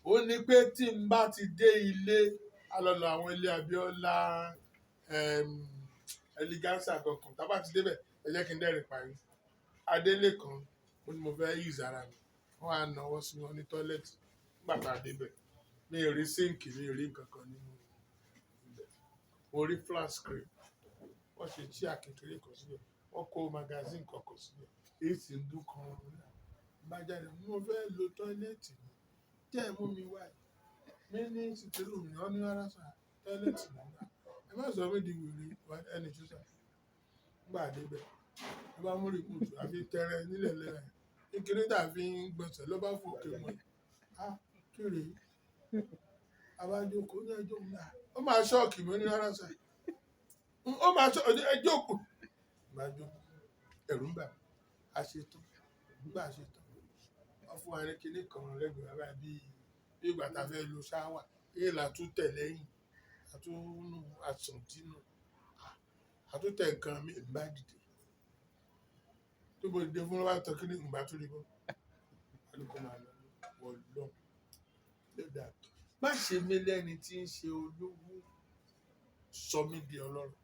Ó ní pé tí n bá ti dé ilé, a lọ lọ àwọn ilé Abíọ́lá, Eleganza kankan. Tá bá ti débẹ̀, ẹ jẹ́ kí n dẹ́rìn parí. Adélé kan, ó ní mo fẹ́ use ara mi. Wọ́n á nawọ́ sí wọn ní toilet. Nígbà tá a débẹ̀, mi ò rí sink, mi ò rí nǹkan kan nínú ibẹ̀. Mo rí flat screen. Wọ́n ṣe chair kékeré kan síbẹ̀. Wọ́n kó magazine kọ̀ọ̀kan síbẹ̀. Èyí sì ń dún kan. Bá jáde, mo fẹ́ lo toilet mi. Jẹ́ ẹ mú mi wá. Mi ní sitting room ni wọ́n ní rárá sir, toilet ni wá. Ẹ má sọ mí di wèrè ẹni tó sà. Nígbà dé bẹ̀, ló bá mú remote àfi tẹrẹ nílẹ̀ lẹ́rẹ̀. Kékeré tà fi ń gbọ̀nsẹ̀ ló bá fòkè mọ́. Ah, kéré. A bá jókòó ní ẹjọ́ náà. Ó máa shock mi ní rárá sir. Ó máa shock ẹ jókòó. Bá jókòó, ẹ̀rù ń bà mí. A ṣe tán. Nígbà ṣe tán, wọ́n fún wa ní kinní kan lẹ́gbẹ̀ẹ́ wa báyìí bí ìgbà tá a fẹ́ lo shower. Èyí là tún tẹ̀ lẹ́yìn. A tún nù àsùn dínú. A tún tẹ̀ nǹkan mi, èmi bá dìde. Tó bó dìde fún ló bá tọ́ kíní, ìgbà tó rí bọ́. A ní kó máa lọ wọ lọ. Ló dà. Má ṣe mí lẹ́ni tí ń ṣe olówó, sọ mí di ọlọ́rọ̀.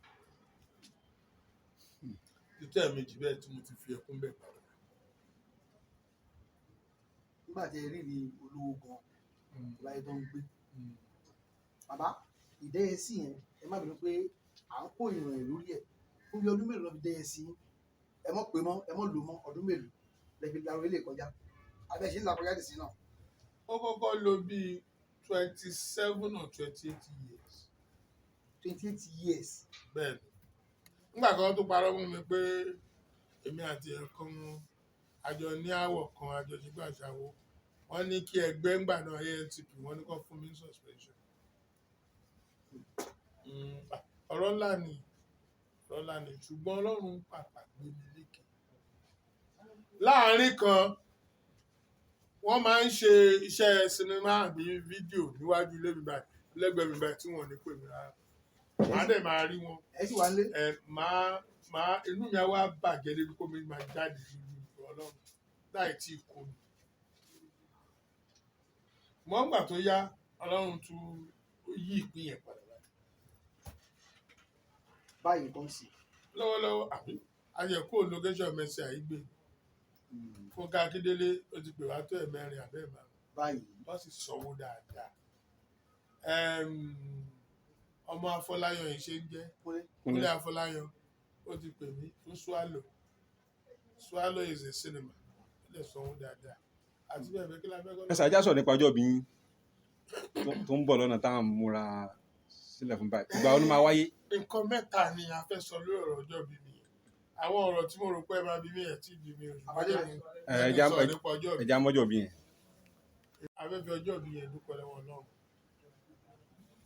Títẹ̀ méjì bẹ́ẹ̀ tí mo ti fi ẹkún bẹ́ẹ̀ padà. Nígbà tí ẹ rí rí olówó gan láyé tó ń gbé, bàbá, ìdẹ́yẹsí yẹn, ẹ má bínú pé à ń kó ìrìn ẹ̀ lórí ẹ̀. Fún bí ọdún mélòó lọ́ fi dẹ́yẹ sí? Ẹ mọ̀ pé mọ́, ẹ mọ̀ lò mọ́, ọdún mélòó lẹ fi láró ilé kọjá abẹ́ ṣe ń là kọjá dì sí náà? Ó kọ́kọ́ lò bíi 27 or 28 years. 28 years? Bẹ́ẹ̀ ni. Nígbà kan tó parọ́ mú mi pé èmi àti ẹ̀kan àjọ ní àwọ̀ kan, àjọ ṣígbà ṣàwó. Wọ́n ní kí ẹgbẹ́ ńgbà náà, ANTP, wọ́n ní kó fún mi ní suspension. Ọ̀rọ̀ ńlá ni, ọ̀rọ̀ ńlá ni, ṣùgbọ́n Ọlọ́run pàpà gbé mi lékè. Láàárín kan, wọ́n máa ń ṣe iṣẹ́ sinimá àbí fídíò níwájú ilé mi báyìí, lẹ́gbẹ̀ẹ́ mi báyìí, tí wọ́n ò ní pè mí rárá. Màá dẹ̀ máa rí wọn. Ẹ sì wà ń lé. Ẹ máa máa inú mi á wá bàjẹ́ débi kó mi máa jáde lójú Ọlọ́run láì tí ì kú mi. Mọ́ ńgbà tó yá, Ọlọ́run tún yí ìpín yẹn padà báyìí. Báyìí kan sì. Lọ́wọ́lọ́wọ́, àbí ayẹ̀kú location Mercy Aigbe, Fúnkẹ́ Akíndélé, ó ti pè wá tó ẹ̀mẹrin àbẹ́ márùn. Báyìí. Wọ́n sì sanwó dáadáa. Ọmọ Afọláyan yìí ṣe ń jẹ́ Kúnlé. Kúnlé Afọláyan, ó ti pè mí fún Swallow. Swallow is a cinema. Ó lè sanwó dáadáa àti bẹ́ẹ̀ bẹ́ẹ̀. Kí la fẹ́ kọ́? Ẹ ṣàjà sọ̀rọ̀ nípa ọjọ́ ìbí yín tó ń bọ̀ lọ́nà táwọn múra sílẹ̀ fún báyìí. Ìgbà wo ló máa wáyé? Nǹkan mẹ́ta ni a fẹ́ sọ lórí ọ̀rọ̀ ọjọ́ ìbí mi. Àwọn ọ̀rọ̀ tí mo rò pé ẹ máa bí mi ẹ̀ tí bí mi ò, ṣùgbọ́n jẹ́ kí n Ẹ jẹ́ kí n já sọ̀rọ̀ nípa ọjọ́ ìbí. Ẹ já mọ́jọ́ ìbí yẹn. A fẹ́ fi ọjọ́ ìbí yẹn dúpẹ́ lọ́wọ́ Ọlọ́run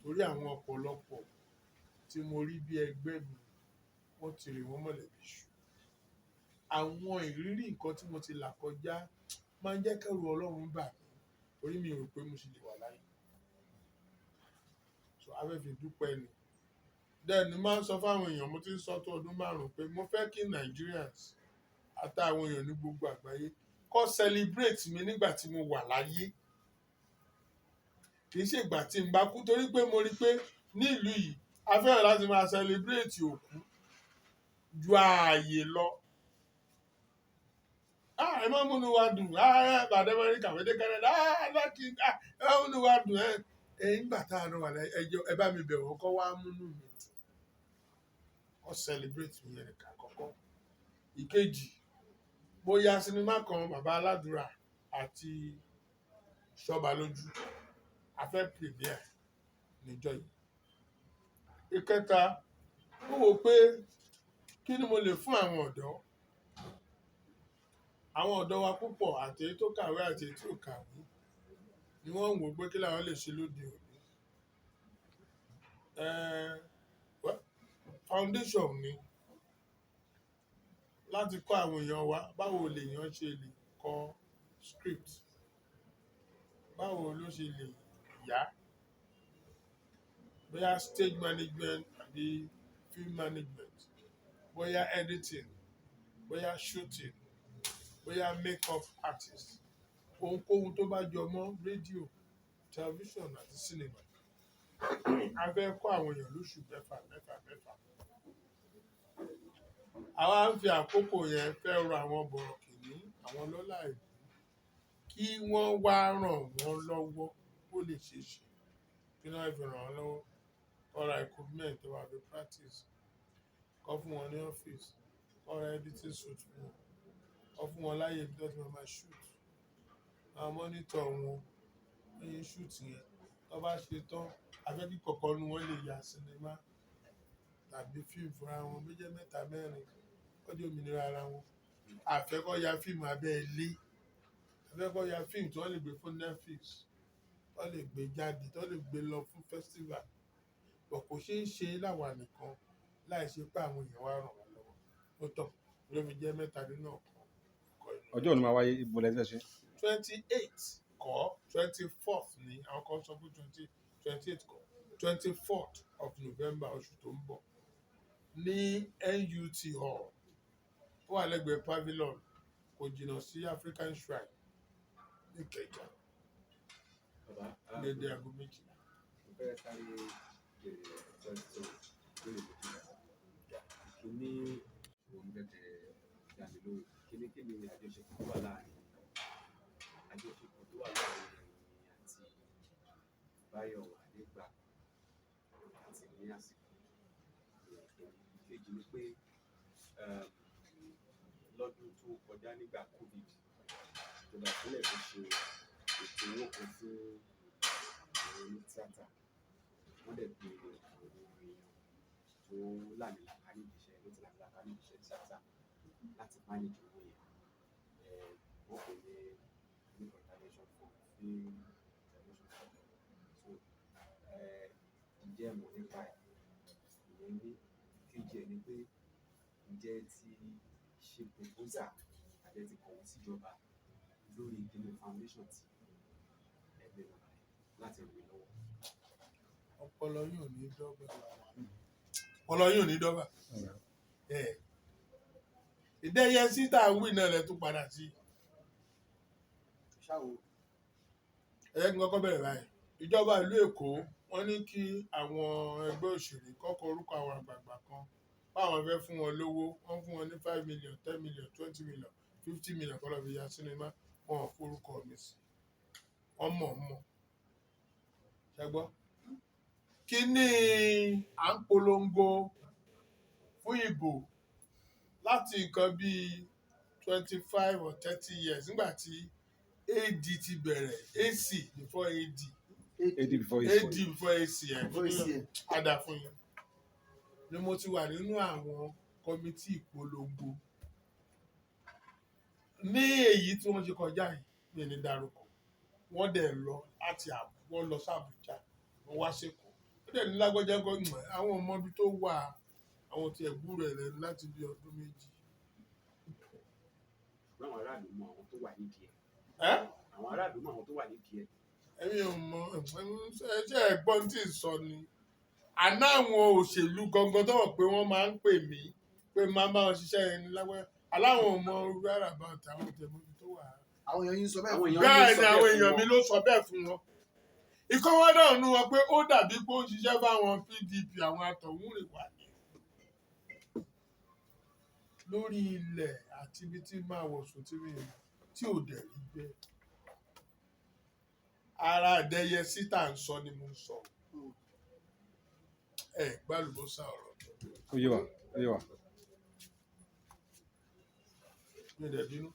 torí àwọn ọ̀pọ̀lọpọ̀ tí mo rí bí ẹgbẹ́ mi, wọ́n ti rè wọ́n mọ̀lẹ́bí ṣù. Àwọn ìrírí nǹkan tí mo ti là kọjá máa ń jẹ́ kẹ́rù Ọlọ́run bà mí, torí mi ò rò pé mo sì lè wà láyé. So a fẹ́ fi dúpẹ́ ni. Then máa ń sọ fáwọn èèyàn, mo ti ń sọ tó ọdún 5 pé mo fẹ́ kí Nigerians àtàwọn èèyàn ní gbogbo àgbáyé kó celebrate mi nígbà tí mo wà láyé, kì í ṣe ìgbà tí n bá kú, torí pé mo rí i pé ní ìlú yìí, a fẹ́ràn láti máa celebrate òkú ju ààyè lọ. Ah, ẹ má múnú wa dùn. Ah, ẹ bàdé Amẹ́ríkà, bàdé Canada. Ah, lucky. Ah, ẹ má múnú wa dùn. Ẹ nígbà tá a wà láyé, ẹ jọ, ẹ bá mi bẹ̀ wọ́n kọ́ wá múnú mi dùn, kọ́ celebrate mi yẹn nìkan àkọ́kọ́. Ìkejì, mo ya sinimá kan, Bàbá Aládùúrà àti Ṣọba Lójú. A fẹ́ premiere níjọ́ yìí. Ìkẹta, mo wò pé kí ni mo lè fún àwọn ọ̀dọ́, àwọn ọ̀dọ́ wa púpọ̀, àti èyí tó kàwé àti èyí tí ò kàwé, ni wọ́n ń wò pé kí làwọn lè ṣe lóde òní. Well, foundation ni láti kọ́ àwọn èèyàn wa báwo lèèyàn ṣe lè kọ script, báwo ló ṣe lè yá, bóyá stage management àbí film management, bóyá editing, bóyá shooting, bóyá makeup artist, ohunkóhun tó bá jọ mọ́ rédíò, tẹlifíṣàn àti sinimá. A fẹ́ kọ́ àwọn èèyàn lóṣù mẹ́fà mẹ́fà mẹ́fà. Àwa ń fi àkókò yẹn fẹ́ rọ àwọn bọ̀rọ̀kìnní, àwọn lọ́lá ìlú, kí wọ́n wá ràn wọ́n lọ́wọ́ kó lè ṣeé ṣe. Kí ni wọ́n fi ràn wọ́n lọ́wọ́? Kọ́ ra equipment tó máa fi practice, kọ́ fún wọn ní ọ́fíìsì, kọ́ ra editing suite fún wọn, kọ́ fún wọn láyè ibi tó ti máa máa shoot, máa monitor wọn lẹ́yìn shoot yẹn. Tó bá ṣe tán, a fẹ́ kí kọ̀ọ̀kan nínú wọn lè ya sinimá tàbí fíìmù fúnra wọn, bí jẹ́ mẹ́ta mẹ́rin, kó jẹ́ òmìnira ara wọn. A fẹ́ kó ya fíìmù abẹ́ ilé, a fẹ́ kó ya fíìmù tí wọ́n lè gbé fún Netflix, tó lè gbé jáde, tó lè gbé lọ fún festival. But kò ṣeé ṣe láwa nìkan láì ṣe pé àwọn èèyàn wá ràn wá lọ́wọ́. Ó tán ló fi jẹ́ mẹ́ta nínú ọ̀kan ọ̀kan inú. Ọjọ́ wo ló máa wáyé? Ibo lẹ ti fẹ́ ṣe? 28 kọ́, 24th ni. Àwọn kan sọ pé 28 kọ́, 24th of November, oṣù tó ń bọ̀, ní NUT Hall, ó wà lẹ́gbẹ̀ẹ́ Pavilion, kò jìnnà sí African Shrine ní Ìkẹjà. Bàbá, dédé aago 12. Mo fẹ́ sáré béèrè question lórí ìdílé. Kíní òun bẹ̀rẹ̀ dàbí lórí kíní kíni àjọṣepọ̀ tó wà láàrin ẹ̀yin àti Báyọ̀ Adégbà àti ní àsìkò. Ìkejì ni pé lọ́dún tó kọjá nígbà COVID, ìjọba ìpínlẹ̀ Èkó ṣe ètò owó kan fún àwọn onítíátà. Wọ́n dẹ̀ pe àwọn èèyàn tó làmìlaka nídìí iṣẹ́, tó ti làmìlaka nídìí iṣẹ́ tíátà láti manage owó yẹn. Wọ́n pè ní intervention fund, film intervention fund. So ǹjẹ́ ẹ mọ̀ nípa ẹ̀? Ìyẹn ní. Ìkejì ẹ̀ ni pé ǹjẹ́ ẹ ti ṣe proposal àbí ẹ ti kọ̀wé síjọba lórí kíní foundation tí ẹ mẹ́nu bà yìí láti ràn mí lọ́wọ́? Ọpọlọ yóò ní dọ́gba. Ọlọ yóò ní dọ́bà. Ẹ̀ ìdẹ́yẹsí tá à ń wí náà lẹ tún padà sí. Ṣáwo. Ẹ jẹ́ kí n kọ́kọ́ bẹ̀rẹ̀ báyìí. Ìjọba ìlú Èkó wọ́n ní kí àwọn ẹgbẹ́ òṣèlú kọ́kọ́ orúkọ àwọn àgbààgbà kan báwọn fẹ́ fún wọn lówó. Wọ́n fún wọn ní 5 million, 10 million, 20 million, 50 million kọ́ lọ́ọ́ fi ya sinimá. Wọn ò forúkọ mi sí. Wọ́n mọ̀ ọ́n mọ̀. Ṣé gbọ́? Kí ni à ń polongo fún ìbò láti nǹkan bíi 25 or 30 years nígbà tí AD ti bẹ̀rẹ̀, AC before AD. AD before AD before AC ẹ̀. Voice ẹ̀. Ada fún yín ni mo ti wà nínú àwọn committee ìpolongo ní èyí tí wọ́n ṣe kọjá yìí. Mi ní dárúkọ. Wọ́n dẹ̀ lọ láti Àbú, wọ́n lọ sí Àbújá, wọ́n wá sẹ́kọ̀ọ́. Ó dẹ̀ ní lágbájá kọ́ àwọn ọmọ ibi tó wà, àwọn tí ẹ̀gbúrò ẹ̀ lẹ́nu láti bí ọdún 2. Ṣùgbọ́n àwọn aráàlú mọ àwọn tó wà nídìí ẹ̀. Ẹ́. Àwọn aráàlú mọ àwọn tó wà nídìí ẹ̀. Ẹ̀yin ò mọ ẹ ṣe ẹ̀gbọ́n tí ì sọ ni àná. Àwọn òṣèlú gangan tó wọ̀ pé wọ́n máa ń pè mí pé máa bá wọn ṣiṣẹ́ yẹn ní lágbájá aláwọn ò mọ rárá bá tàwọn tẹ̀mọ́bi tó wà. Àwọn èèyàn yín sọ bẹ́ẹ̀ Àwọn fún èèyàn Bẹ́ẹ̀ mi sọ ni àwọn bẹ́ẹ̀ fún èèyàn wọn. mi ló sọ bẹ́ẹ̀ fún wọn. Ìkọ́wọ́ náà nu wọn pé ó dàbí pé ó ń ṣiṣẹ́ fáwọn PDP, àwọn àtọ̀húnrìnwá ni lórí ilẹ̀ àti ibi tí máa wọ̀sùn tí mi mọ̀ tí ò dẹ̀ rí bẹ́ẹ̀. Ara àdẹyẹ síta ń sọ ni mo ń sọ. Ẹ gbàlùbọ́sà ọ̀rọ̀ tó. Ó yé wa, ó yé wa. Mi ò dẹ̀ bínú.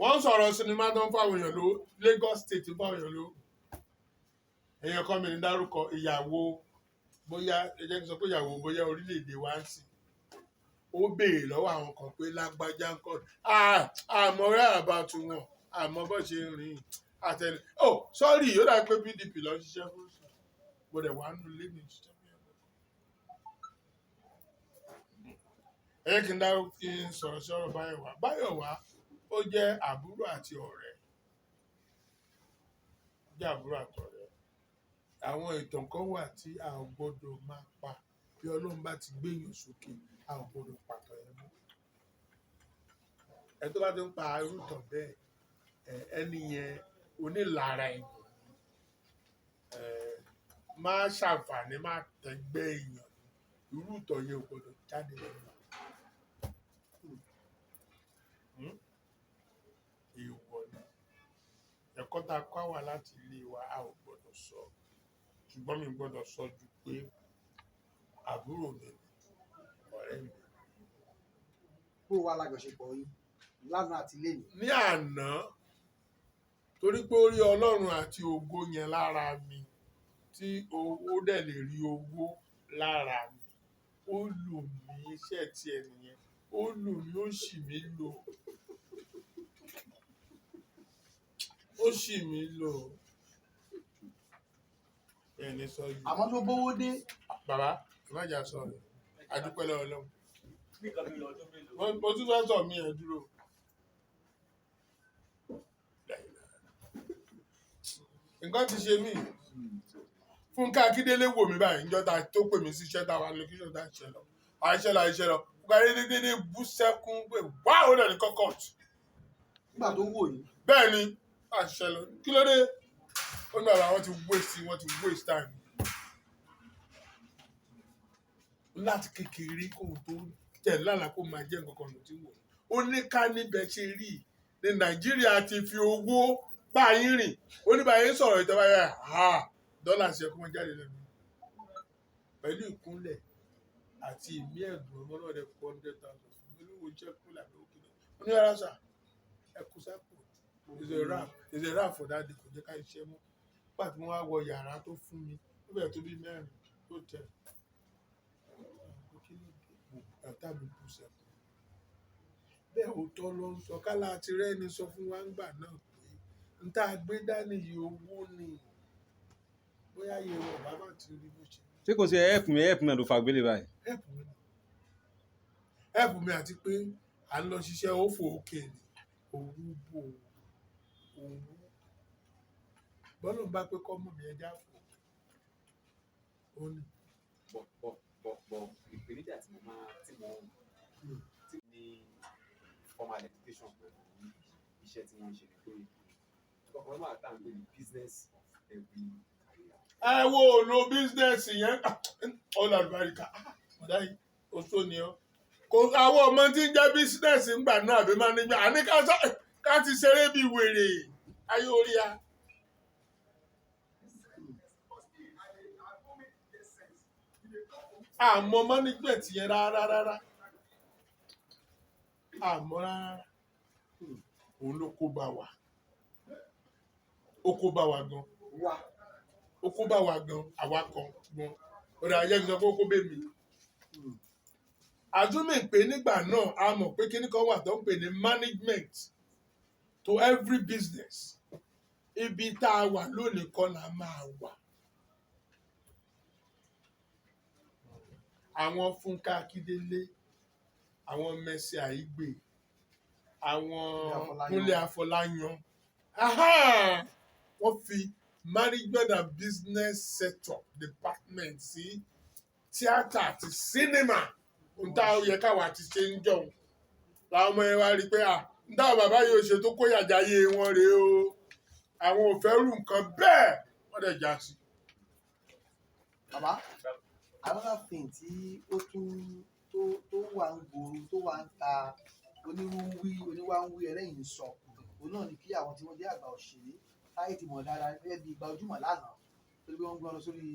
Wọ́n ń sọ̀rọ̀ sinimá tó ń fáwọn èèyàn lówó. Lagos State ń fáwọn èèyàn lówó. Èèyàn kan mi ní dárúkọ, ìyàwó bóyá, ẹ jẹ́ kí n sọ pé ìyàwó bóyá orílẹ̀-èdè wa ń sìn. Ó béèrè lọ́wọ́ àwọn kan pé lágbájá ń kọ́ àmọ́ rẹ́ àbá tu wọn, àmọ́ bó ṣe ń rìn àtẹ̀lé. Oh sorry, ó dà pé PDP lọ ṣiṣẹ́ fún sùn. Mo dẹ̀ wà nù lé mi ṣiṣẹ́ fún ẹ̀rọ. Ẹ jẹ́ kí n dárúkọ, kí n sọ̀rọ̀ sí ọ̀rọ̀ Báyọ̀wá. Báyọ̀wá ó jẹ́ àbúrò àti ọ̀rẹ́. Ó jẹ́ àbúrò àti ọ̀rẹ́. Àwọn ìtàn kan wà tí a ò gbọdọ̀ máa pa. Bí Ọlọ́run bá ti gbéyàn sókè, a ò gbọdọ̀ pàtàn yẹn mọ́. Ẹni tó bá ti ń pa irú ìtàn bẹ́ẹ̀, ẹni yẹn onílara èèyàn ni. Má ṣàǹfààní, má tẹ́gbẹ́ èèyàn ni. Irú ìtàn yẹn ò gbọdọ̀ jáde lẹ́nu. Èèwọ̀ ni. Ẹ̀kọ́ tá a kọ́ wà láti ilé wa, a ò gbọdọ̀ sọ. Ṣùgbọ́n mi gbọdọ̀ sọ ju pé àbúrò mi ni, ọ̀rẹ́ mi. Bó wà lájọṣepọ̀ yín lánàá àti lénìí? Ní àná, torí pé ó rí Ọlọ́run àti ògo yẹn lára mi, tí ó dẹ̀ lè rí owó lára mi. Ó lù mí, iṣẹ́ tiẹ̀ nìyẹn. Ó lù mí, ó ṣì mí lò. Ó ṣì mí lò. Ẹni sọ yìí. Àmọ́ tó bówó dé. Bàbá, ẹ má jà sọ̀rọ̀. A dúpẹ́ lọ́wọ́ Ọlọ́run. Ní nǹkan bí ọdún mélòó? Mo tún fẹ́ sọ mí, ẹ dúró. Nǹkan ti ṣe mí. Fúnkẹ́ Akíndélé wò mí báyìí níjọ́ ta tó pè mí sí iṣẹ́ tá a wà location tá a ṣe lọ. Àìṣe lọ, àìṣe lọ. Fúnkẹ́ Akíndélé dédé bú sẹ́kún pé wá, ó dẹ̀ ní kọ́kọ́t. Nígbà tó wò yín? Bẹ́ẹ̀ ni, àṣìṣe lọ. Kí ló dé? Ó ní bàbá wọ́n ti waste time. Láti kékeré kóun tó tẹ̀ lálàá kó máa jẹ́ nǹkan kan ló ti wò. Ó ní ká níbẹ̀ ṣe rí i ní Nàìjíríà ti fi owó bá yín rìn. Ó ní bá yín sọ̀rọ̀ ìjọba yẹn, ha dọ́là ṣe kó wọ́n jáde lẹ́nu. Pẹ̀lú ìkúnlẹ̀ àti ìmí ẹ̀dùn, ọmọ náà rẹ̀ 400,000 fún mi lówó iṣẹ́ kúnlẹ̀ àbí òkèlè. Ó ní rárá sà, ẹ kú sápò. It's a wrap. It's a wrap for that day. Kò jẹ́ ká iṣẹ́ mọ́. Nígbà tí wọ́n wá wọ yàrá tó fún mi, ó bẹ̀rẹ̀ tó bí mẹ́rin tó tẹ̀. Kí ló dé? Bàtà mi bú sẹ́kún. Bẹ́ẹ̀ òótọ́ ló ń sọ. Kálá àti rẹ́ni sọ fún wa ńgbà náà pé n tá a gbé dání yìí owó ni. Bóyá iye wọn bá má ti rí bó ṣe. Ṣé kò sí help me, help me ló fa gbélé báyìí? Help mi ni. Help mi àti pé à ń lọ ṣiṣẹ́ ó fò òkè ni. Òwú bò òwú. Bọ́lá ń bá pé kọ́ mọ̀ mi ẹja fò. Ó ní. Pọ̀ pọ̀. But ìpèníjà tí mo máa tí mo tí ní formal education pẹ̀lú iṣẹ́ tí wọ́n ń ṣe ni pé ọkọ̀ máa tà ń pè ní business of every career. Ẹ wo lo business yẹn, ọlọ́àlùbáríkà ọ̀dà yìí, oṣó ni ọ́. Kò àwọn ọmọ tí ń jẹ́ business ńgbà náà àbí manager àní ká ti ṣeré bíi wèrè ayé orí a. Àmọ́ management yẹn rárá rárá, àmọ́ rárá, òun ló kó bá wa, ó kó bá wa gan. Wá. Ó kó bá wa gan, àwa kan gan. Ó dà jẹ́ kí n sọ pé ó kó bẹ́ mi. Àdúmì pé nígbà náà a mọ̀ pé kíní kan wà tó ń pè ní management to every business. Ibi tá a wà lónìí kọ́ la máa wà. Àwọn Fúnkẹ́ Akíndélé, àwọn Mercy Aigbe, àwọn Kúnlé Afọláyan, wọ́n fi management and business sector department sí tíátà àti sinimá. Ohun tá a yẹ káwa ti ṣe ń jọun làwọn ọmọ yẹn wá rí i pé à ń táwọn bàbá yóò ṣe tó kó yàjáyé wọn rèé o, àwọn ò fẹ́ rú nǹkan bẹ́ẹ̀, wọ́n dẹ̀ já sí. Bàbá, another thing tí ó tún tó wà ń gbòòrò, tó wà ń ta onírúurú oníwáńwí ẹlẹ́yìn ń sọ, òun náà ni kí àwọn tí wọ́n jẹ́ àgbà òṣèré táyé ti mọ̀ dáadáa gẹ́gẹ́ bí gbajúmọ̀ lánàá, torí pé wọ́n gbé wọn lọ sórí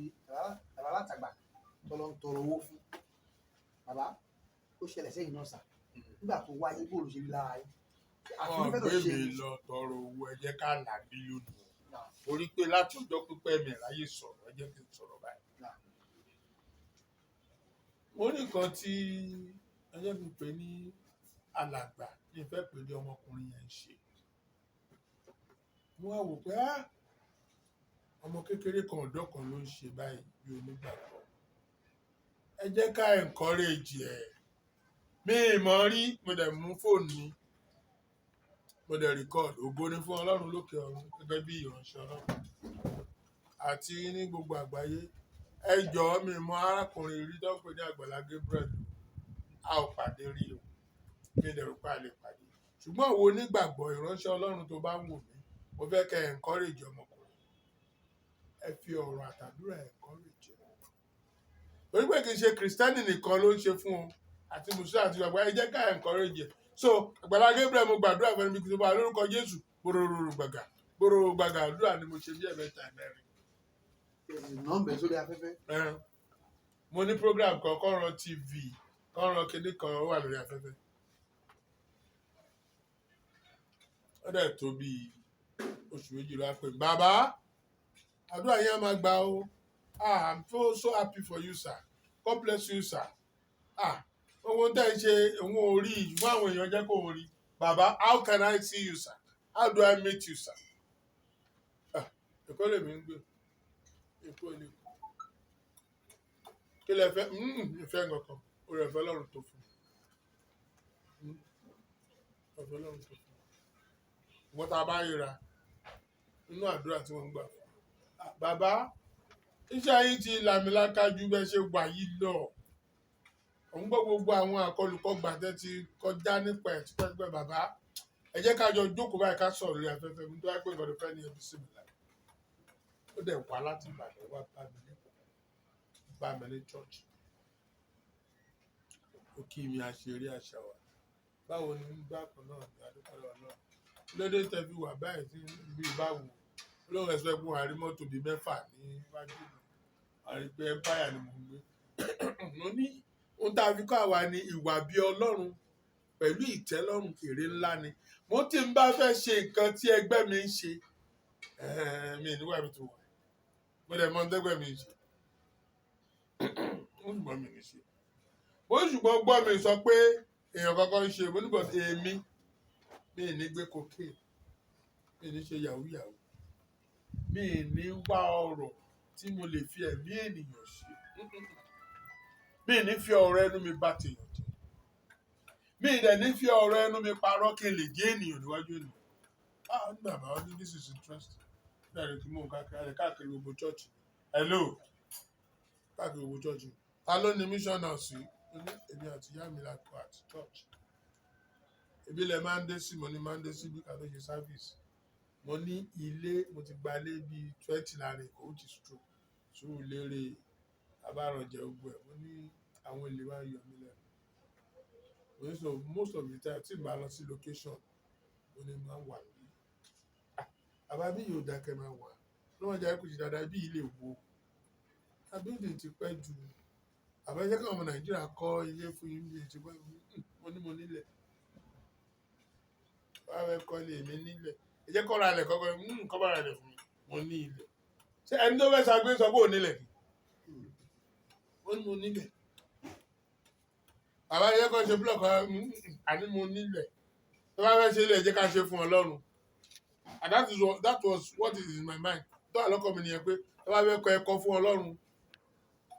ẹ̀rọ alátagbà tó lọ ń tọrọ owó fún. Bàbá, ó ṣẹlẹ̀ sẹ́yìn náà sà, nígbà tó wáyé, bóòlù ṣe rí lára yín? Wọ́n gbé mi lọ tọrọ owó, ẹ jẹ́ ká là bí lónìí, torí pé láti ọjọ́ pípẹ́ mi ráyè sọ̀rọ̀, ẹ jẹ́ kí n sọ̀rọ̀ báyìí. Mo ní nǹkan tí ẹ jẹ́ kí n pè ní alàgbà ní ìfẹ́ pè ní ọmọkùnrin yẹn ń ṣe. Mo wá wò pé ọmọ kékeré kan, ọ̀dọ́ kan ló ń ṣe báyìí bí onígbàgbọ́. Ẹ jẹ́ ká encourage ẹ̀. Mi ì mọ̀ rí, mo dẹ̀ mú fóònù mi, mo dẹ̀ record. Ògo ni fún Ọlọ́run lókè ọ̀run gẹ́gẹ́ bí ìránṣẹ́ Ọlọ́run àti ní gbogbo àgbáyé. Ẹ jọ̀ọ́, mi mọ arákùnrin rí tó ń pè ní Àgbàlá Gabriel, a ò pàdé rí o, mi dẹ̀ rò pé a lè pàdé. Ṣùgbọ́n wo onígbàgbọ́ ìránṣẹ́ Ọlọ́run tó bá ń wò mí, mo fẹ́ kẹ́ ẹ encourage ọmọkùnrin. Ẹ fi ọ̀rọ̀ àtàdúrà encourage ẹ. Torí pé kì í ṣe Kìrìsìtẹ́nì nìkan ló ń ṣe fún o, àti Mùsùlùmí àti gbàgbọ́, ẹ jẹ́ ká encourage ẹ. So Àgbàlá Gabriel, mo gbàdúrà fún ẹni tó bá lórúkọ Jésù, gbòòrò gbàgà, gbòòrò gbàgà, àdúrà ni mo ṣe bí ẹ̀mẹ́ta ẹ̀mẹ́rin. Nọ́ọ̀bẹ̀ sórí afẹ́fẹ́. Mo ní program kan, Kọ́ran TV, Kọ́ran kinní kan, ó wà lórí afẹ́fẹ́. Ó dẹ̀ tó bí oṣù méjì ló wá pè mí, bàbá, àdúrà yẹn á máa gbà o. Ah, I'm so so happy for you, sir. God bless you, sir. Ah, owó tẹ́ ẹ ṣe òun ò rí, ṣùgbọ́n àwọn èèyàn jẹ́ kó o rí. Bàbá, how can I see you, sir? How do I meet you, sir? Ah, Èkó lèmi ń gbé. Èkó ni. Kí lẹ fẹ́? Ìfẹ́ nǹkan. Orí ẹ̀fẹ́ Ọlọ́run tó fún mi. Ẹ̀fẹ́ Ọlọ́run tó fún mi. Wọ́n tá a bá ríra nínú àdúrà tí wọ́n ń gbà fún. Bàbá, iṣẹ́ yín ti làmìlaka ju bẹ́ẹ̀ ṣe wà yìí lọ. Ò ń gbọ́ gbogbo àwọn àkọlùkọgbà tẹ́ ti kọjá nípa ẹ̀ tipẹ́tipẹ́, bàbá. Ẹ jẹ́ ká jọ jókòó báyìí ká sọ̀rọ̀ lórí afẹ́fẹ́ mi tó wá pé nǹkan tó fẹ́ ní ẹbí sí mi láì. Ó dẹ̀ wá láti Ìbàdàn wá bá mi lẹ́kọ̀ọ́, bá mi ní church. Ó kí mi, àṣírí àṣà wa. Báwo ni ń bá kan náà ní adúpẹ́ lọ́wọ́ náà? Lóde tẹ́ fi wà báyìí tí bí báwo? Olóhùn ẹ̀sọ́ ẹ̀kún àrí mọ́tò bíi mẹ́fà níwájú mi. A rí pé empire ni mò ń gbé. Mo ní ohun tá a fi kọ́ àwa ni ìwà bí Ọlọ́run pẹ̀lú ìtẹ́lọ́rùn èrè ńlá ni. Mo ti ń bá fẹ́ ṣe nǹkan tí ẹgbẹ́ mi ń ṣe. Mi níwà mi ti wà. Mo dẹ̀ mọ ohun tẹ́gbẹ́ mi ń ṣe. Mo ṣùgbọ́n mi ní ṣe. Mo ṣùgbọ́n gbọ́ mi sọ pé èèyàn kankan ń ṣe. Mo ní but èmi, mi ní gbé cocaine, mi ní ṣe yahoo yahoo, mi ní wá ọrọ̀ tí mo lè fi ẹ̀mí ènìyàn ṣe. Mi ní fi ọ̀rọ̀ ẹnu mi bá tèèyàn jẹ́. Mi dẹ̀ ní fi ọ̀rọ̀ ẹnu mi parọ́ kí n lè jẹ́ ènìyàn níwájú ènìyàn. Ah, ní bàbá, ó ní this is interesting. Bẹ́ẹ̀ ni kí mò ń káàkiri, káàkiri gbogbo church. Hello. Káàkiri gbogbo church. Ta ló ní mission house yìí? Mo ní èmi àti ìyá mi la kọ́ àti church. Ebi lẹ máa ń dé sí, mo ní máa ń dé sí bí ká tó ṣe service. Mo ní ilé, mo ti gba ilé bíi 20 lára Èkó, which is true. Sùúrùlérè, Abárànjẹ, gbogbo ẹ̀. Mo ní àwọn olè máa ń yọ mí lẹ́nu. Mo ní so most of the time tí n bá lọ sí location, mo ní máa ń wà níbí. Ah, bàbá bí yóò dákẹ́ máa wà. Lọ́wọ́ jẹ́ kó ṣe dáadáa bí ilé wo. A building ti pẹ́ jù. Àbá jẹ́ káwọn ọmọ Nàìjíríà kọ́ ilé fún yín bí ti pẹ́. Mo ní mo nílẹ̀. Wọ́n á fẹ́ kọ́ ilé mi nílẹ̀. Ẹ jẹ́ kó ra ilẹ̀ kọ́kọ́, kọ́ bá ra ilẹ̀ fún mi. Mo ní ilẹ̀. Ṣé ẹni tó fẹ́ ṣàgbé sọ pé ò nílẹ̀ ni? Mo ní mo nílẹ̀. Bàbá yẹ kó ṣe block, àní mo nílẹ̀. Tó bá fẹ́ ṣe ilé, ẹ jẹ́ ká ṣe fún Ọlọ́run. And that was what is in my mind. Tó wà lọ́kàn mi nìyẹn pé tó bá fẹ́ kọ́ ẹ̀kọ́ fún Ọlọ́run,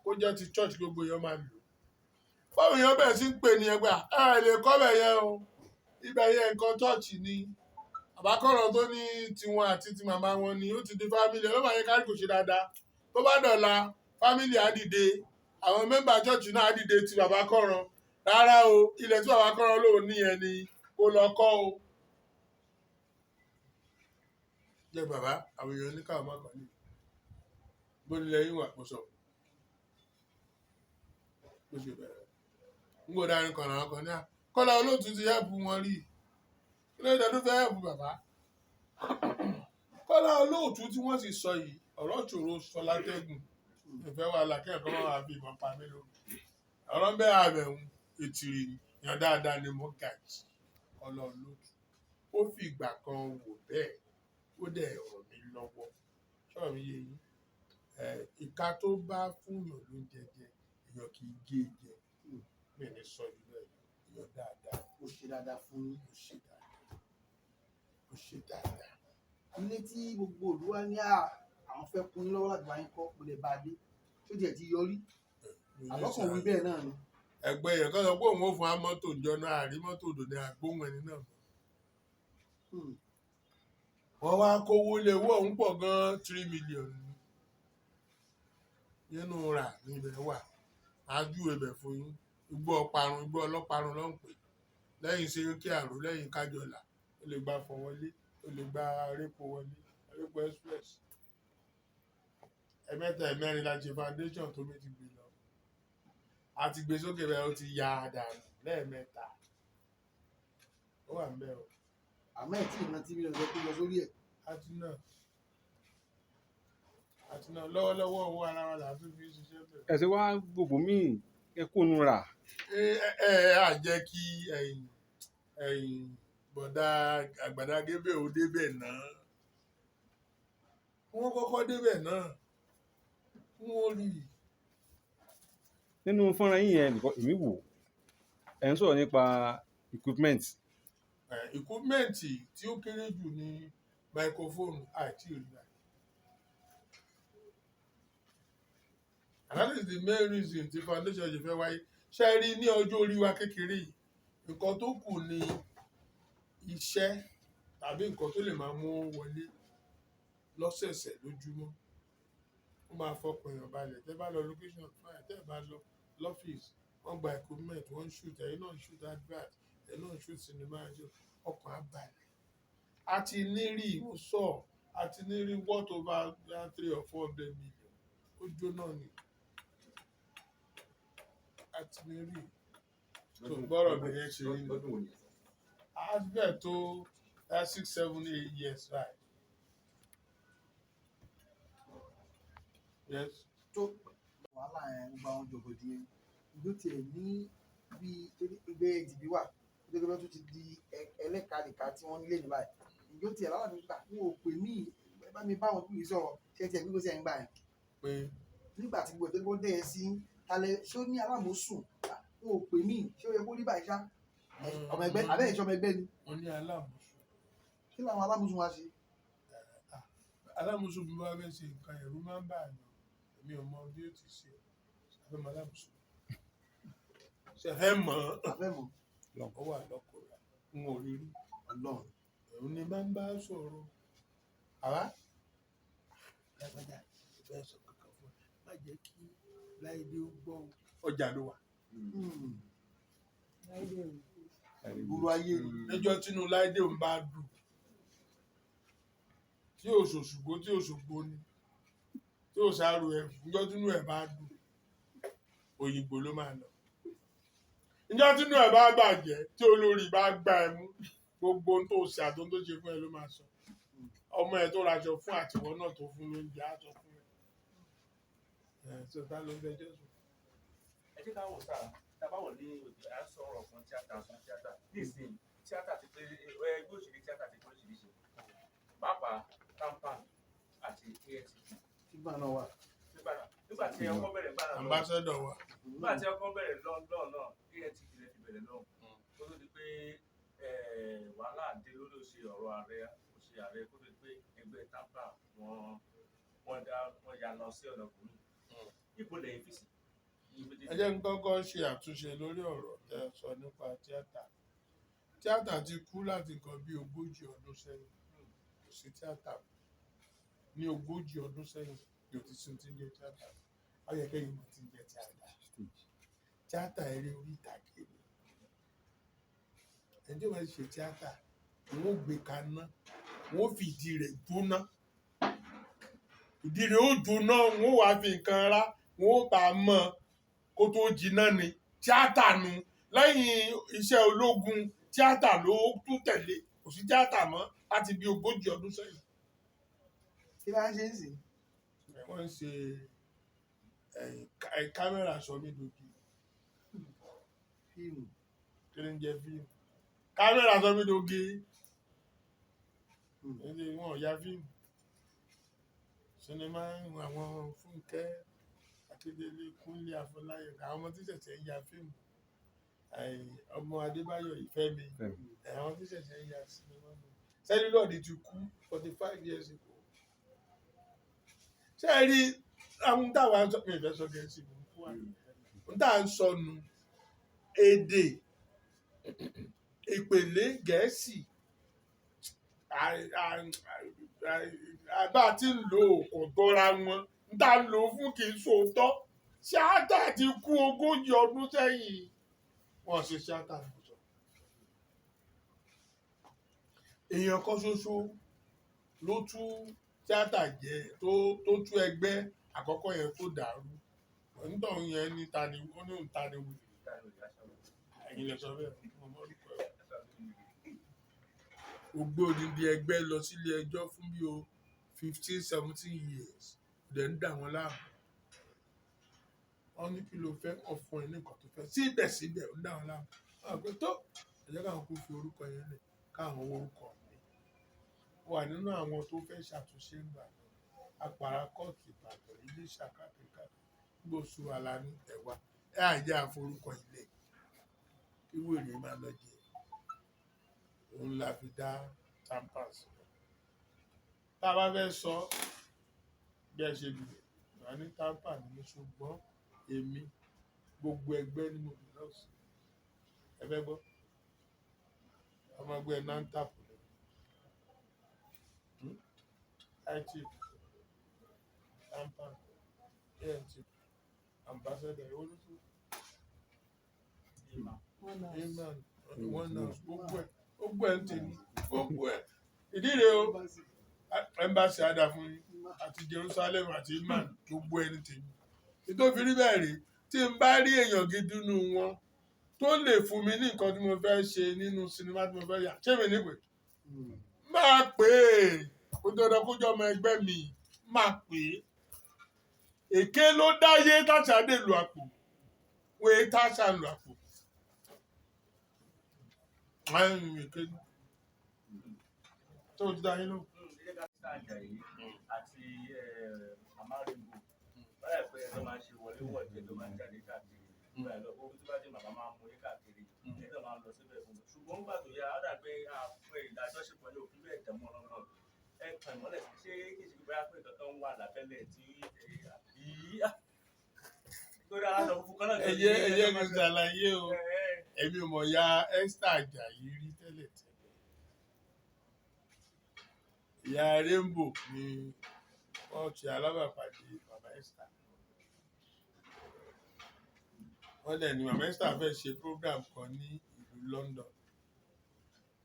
kó jẹ́ ti church gbogbo èèyàn máa lò. Báwo èèyàn bẹ̀rẹ̀ sí ń pè ní ẹgbẹ́ ẹ lè kọ́ bẹ̀ yẹn o. Ibẹ̀ yẹn nǹkan church ni. Àbákọ̀rọ̀ tó ní tiwọn àti ti màmá wọn ni ó ti di family. Ọlọ́mọ yẹn kárí kò ṣe dáadáa. Tó bá dọ̀la, family á dìde. Àwọn member church náà á dìde ti bàbá kọ̀rọ̀. Rárá o, ilẹ̀ tí bàbá kọ̀rọ̀ lòun ní yẹn ni kó lọ kọ́ o. Jẹ́ bàbá, àwọn èèyàn ní káwọn má kọ́lé. Bó nílẹ̀ yín wà, mo sọ. Bó ṣe bẹ̀rẹ̀. N kò dárin kan làwọn kan ní à. Kọ́lá Olóòtú ti help wọn rí. Kí ló dé tó fẹ́ help bàbá? Kọ́lá Olóòtú tí wọ́n sì sọ yìí, ọ̀rọ̀ ṣòro sọ látẹ́gùn. Ìfẹ́ wà lákẹ́ ẹ̀kọ́ máa wà fi ìbọn pa mí lóru. Ọ̀rọ̀ ń bẹ́ àbẹ̀hùn ètìrì yàn dáadáa ni mo gàjì. Kọ́lá Olóòtú. Ó fi ìgbà kan wò bẹ́ẹ̀, ó dẹ̀ ràn mí lọ́wọ́. Ṣọ́rọ̀ mi yé yín. Ìka tó bá fúnyàn ló jẹ jẹ, èèyàn kì í gé e jẹ. Mi ò ní sọ jù bẹ́ẹ̀ lọ. Èèyàn dáadáa. Ó ṣe dáadáa fún yín. Ó ṣe dáadáa. Ó ṣe dáadáa. Ilé tí gbogbo ìlú wa ní àwọn fẹ́ kún yín lọ́wọ́ láti bá yín kọ́, mo lè bá a dé. Tó tiẹ̀ ti yọrí. Àbọ̀kàn wí bẹ́ẹ̀ náà ni. Ẹgbẹ́ yẹn kan sọ pé òun ò fún wa mọ́tò ìjọ náà, àrí mọ́tò òdò ní àgbóhùn ẹni náà mọ́. Wọ́n wá kówó lé owó ọ̀hún pọ̀ gan-an, 3 million ni. Nínú rà ní ibẹ̀ wà. Màá júwe ibẹ̀ fún yín. Igbó ọparun, igbó ọlọ́parun ló ń pè. Lẹ́yìn Ṣerékí Àró, lẹ́yìn Kájọlà, ó lè gba Fọ̀n wọlé, ó lè gba Répo wọlé, Répo Express. Ẹ̀mẹ́ta ẹ̀mẹ́rin la ṣe foundation tó mi ti gbé lọ. A ti gbé sókè bẹ́ẹ̀, ó ti ya dànù lẹ́ẹ̀mẹ́ta. Ó wà ńbẹ̀ o. Àmọ́ ẹ̀ tí ìran tí mílíọ̀nù sọ pé lọ sórí ẹ̀. A ti ná lọ́wọ́lọ́wọ́, owó ara wa là tún fi ń ṣiṣẹ́ bẹ̀rẹ̀. Ẹ ṣe wá gbogbo míì ẹ kónú rà. Ẹ ẹ á jẹ́ kí ẹ̀yìn ẹ̀yìn bọ̀dá àgbàdá gébé ò débẹ̀ náà. Wọ́n kọ́kọ́ débẹ̀ náà. Wọ́n rí i. Nínú fọ́nrán yín yẹn nìkan èmi wò, ẹ̀ ń sọ̀rọ̀ nípa equipment. Equipment tí ó kéré jù ní microphone àti ìrìnà. And that is the main reason tí foundation ṣe fẹ́ wáyé. Ṣé ẹ rí ní ọjọ́ orí wa kékeré yìí, nǹkan tó kù ni iṣẹ́ tàbí nǹkan tó lè máa mú owó wọlé lọ́sẹ̀ẹ̀sẹ̀ lójúmọ́. Ó máa fọkàn èèyàn balẹ̀. Tẹ́ bá lọ location fine, tẹ́ bá lọ lọ́fíìsì, wọ́n gba equipment, wọ́n ń shoot, ẹ̀yin náà ń shoot advert, ẹ̀yin náà ń shoot cinema, ọkàn á balẹ̀. A ti ní rí, mo sọ, a ti ní rí worth over 300 or 400 million. Ó jóná ni. A ti ní rí. So gbọ́rọ̀ bẹ̀rẹ̀ ṣe rí ni. Lọ́dún wo ni ẹ sọ? A ti bẹ́ẹ̀ tó 6, 7, 8 years right. Yes. Tó wàhálà yẹn gba àwọn jọ̀gọ̀dì yẹn. Ìjó tiẹ̀ ní bí ẹgbẹ́ ìdìbí wà, tó jẹ́ pé wọ́n tún ti di ẹlẹ́kadìka tí wọ́n nílé ní báyìí. Ìjó tiẹ̀ láwọn àti gbà ń wò pé mí ẹ bá mi bá wọn kúrò sọ̀rọ̀ ṣé tiẹ̀ gbígbó sí ẹ̀ ń gbà yẹn. Pé nígbà tí gbogbo ẹ̀ tó dẹ̀ sí talẹ̀ ṣé ó ní alámòsùn ń wò pé mí ṣé ó yẹ kó rí báyìí ṣá. Ọmọ ẹgbẹ́ àbẹ́ ìṣọ́ ọmọ ẹgbẹ́ ni. Wọ́n ní alámòsùn. Kí làwọn alámòsùn wá ṣe? Alámòsùn bí wọ́n fẹ́ ṣe nǹkan ẹ̀rú máa ń bà yàn. Èmi ò mọ bí ó ti ṣe. Àfẹ́ mọ alámòsùn. Ṣé ẹ fẹ́ mọ̀ ọ́? Àfẹ́ mọ̀. Ó wà lọ́kọ̀ọ́ rẹ̀. N ò rí rí. Ọlọ́run. Òun ni máa ń bá sọ̀rọ̀. Àbá. Lágbájá, ìfẹ́ sọ kankan fún ẹ. Má jẹ́ kí Láìdé ó gbọ́ o. Ọjà ló wà. Ìgboro ayé ni. Níjọ́ tínú Láìdé ń bá dùn, tí òṣòṣùgbó, tí òṣògbó ni, tí òṣàrò ẹ̀, níjọ́ tínú ẹ̀ bá dùn, Òyìnbó ló máa lọ. Níjọ́ tínú ẹ̀ bá bàjẹ́, tí olórí bá gbá ẹ mú, gbogbo ohun tó ṣe àti ohun tó ṣe fún ẹ ló máa sọ. Ọmọ ẹ tó raṣọ fún àtiwọ́ náà tó fún lóúnjẹ á sọ fún ẹ. Ẹ sọ ta ló ń fẹjọ́ sùn? Ẹ jẹ́ ká wò sáà, tá a bá wọ̀ ní òde, à ń sọ̀rọ̀ kan tíátà, sọ tíátà nísìnyí, tíátà ti pé, ẹgbẹ́ òṣèré tíátà ti pé oríṣiríṣi, pàápàá TAMPAN àti ANTP. Sígbà náà wà. Nígbà tí ẹ kọ́kọ́ bẹ̀rẹ̀ gbára lọ, Ambassador wa. nígbà tí ẹ kọ́kọ́ bẹ̀rẹ̀ lọ́ọ̀ náà, ANTP lẹ fi bẹ̀rẹ̀ lọ́ọ̀, kó tó di pé wàhálà dé lórí òṣè ọ̀rọ̀ ààrẹ, òṣè ààrẹ, kó tó di pé ẹgbẹ́ TAMPAN wọ́n dá wọ́n ya lọ sí ọ̀nà kùnú. Ibo lẹ́yìn fèsì? Ẹ jẹ́ n kọ́kọ́ ṣe àtúnṣe lórí ọ̀rọ̀ tẹ́ ẹ sọ nípa tíátà. Tíátà ti kú láti nǹkan bí 40 ọdún sẹ́yìn. Kò sí tíátà ní 40 ọdún sẹ́yìn, yóò ti sún tí ń jẹ́ tíátà. Ó yẹ kẹ́yìn mọ̀ tí ń jẹ́ tíátà. Tíátà eré orí ìtàgé ni. Ẹni tí ó bá ṣe tíátà, wọ́n ó gbé kaná, wọ́n ó fi ìdí rẹ̀ jóná. Ìdí rẹ̀ ó jóná, wọ́n ó wá fi nǹkan rá, wọ́n ó bá a mọ́ kó tó jiná ni. Tíátà nu. Lẹ́yìn iṣẹ́ ológun, tíátà ló tún tẹ̀lé. Kò sí tíátà mọ́ láti bí 40 ọdún sẹ́yìn. Kí ló ń ṣe ń sìn? Wọ́n ń ṣe kámẹ́rà sọ mí dogi. Fíìmù. Kí ló ń jẹ́ fíìmù? Kámẹ́rà sọ mí dogi. Ẹni wọn ò ya fíìmù. Sinimá àwọn Fúnkẹ́ Akíndélé, Kúnlé Afọláyan, àwọn ọmọ tí ṣẹ̀ṣẹ̀ ń ya fíìmù. Ọmọ Adébáyọ̀ Ìfẹ́mi, àwọn tí ṣẹ̀ṣẹ̀ ń ya sinimá nù. Sẹ́lúlọ́ọ̀dì ti kú 45 years ago. Ṣé ẹ rí àwọn táwa ń sọ, mi ò fẹ́ sọ Gẹ̀ẹ́sì, mò ń kú àná. Ohun tá à ń sọ nu èdè ìpèlè Gẹ̀ẹ́sì, bá a ti ń lo kò dọ́ra wọn, n tá ń lò ó fún kì í sòótọ́. Tíátà ti kú 40 ọdún sẹ́yìn. Wọ́n ṣe tíátà ní sọ. Èèyàn kan ṣoṣo ló tú tíátà jẹ, tó tú ẹgbẹ́ àkọ́kọ́ yẹn tó dàrú. Onítọ̀hún yẹn ní ta ni, ó ní òun ta ni wèrè. Ẹ̀yin lẹ sọ bẹ́ẹ̀, mo mọ orúkọ ẹ̀. Ó gbé odindi ẹgbẹ́ lọ sílé ẹjọ́ fún bí o 15, 17 years. Ó dẹ̀ ń dà wọ́n láàmú. Wọ́n ní kí ló fẹ́, wọ́n fún ẹ ní nǹkan tó fẹ́. Síbẹ̀síbẹ̀ ó ń dà wọ́n láàmú. Wọ́n rò pé tó, ẹ jẹ́ káwọn kú fi orúkọ yẹn lẹ̀, káwọn wọ orúkọ mi. Ó wà nínú àwọn tó fẹ́ ṣàtúnṣe ńgbà náà. Apàrà kóòtù Ìbàdàn, Iléṣà káàkiri káàkiri. Nígbà oṣù wa la ní ẹ̀wà. Ẹ à jẹ́ àforúkọ ilẹ̀. Kí wèrè máa lọ jẹ. Òun la fi dá TAMPAN sílẹ̀. Tá a bá fẹ́ sọ bí ẹ ṣe bìrẹ̀, wà ní TAMPAN ni mo, ṣùgbọ́n èmi gbogbo ẹgbẹ́ ni mo belong sí. Ẹ fẹ́ gbọ́? Ọmọ ẹgbẹ́ NANTAP ni. ITP, TAMPAN, ANTP, Ambassador, èwo ló tún? Iman, one house, gbogbo ẹ̀, gbogbo ẹ̀ ń tèmi, gbogbo ẹ̀. Ìdí rèé o, Embassy ada fún yín, àti Jerusalem àti Iman, gbogbo ẹ̀ ń tèmi. Nítorí rí bẹ́ẹ̀ rí, tí n bá rí èèyàn gidi nínú wọn tó lè fún mi ní nǹkan tí mo fẹ́ ṣe nínú sinimá tí mo fẹ́ yà, ṣé mi ní pè? Máa pè é, kó dandan kó jẹ́ ọmọ ẹgbẹ́ mi, máa pè é. Èké ló dáyé táṣà dé lu àpò, wèé táṣà lu àpò. Èké ni. Tó o ti dá yín lóhùn. Ẹ jẹ́ ká sí Àjàyí àti Màmá Rainbow. Báyà pé ẹjọ́ máa ń ṣe wọléwọ̀de, ẹjọ́ máa ń jáde káàkiri. Nígbà yẹn lọ, owó tó bá dé màmá máa ń mú yín káàkiri. Ẹjọ́ máa ń lọ síbẹ̀ fún mi. Ṣùgbọ́n nígbà tó yá, ó dà pé àpò ìdájọ́ṣepọ̀ yóò fi bẹ́ẹ̀ tẹ̀ mọ́ lọ́nà. Ẹ tàn ìmọ́lẹ̀ sí, ṣé kì í ṣe bóyá pé nǹkan kan wà lábẹ́lẹ̀ tí àbí torí aláṣọ funfun kan náà. Ẹ jẹ́ kí n ṣàlàyé o. Èmi ò mọ̀ ya Esther Àjàyí rí tẹ́lẹ̀ tẹ́lẹ̀. Ìyá Rainbow ni wọ́n ṣe alábàápàdé bàbá Esther. Wọ́n dẹ̀ ní Mama Esther fẹ́ ṣe program kan ní ìlú London.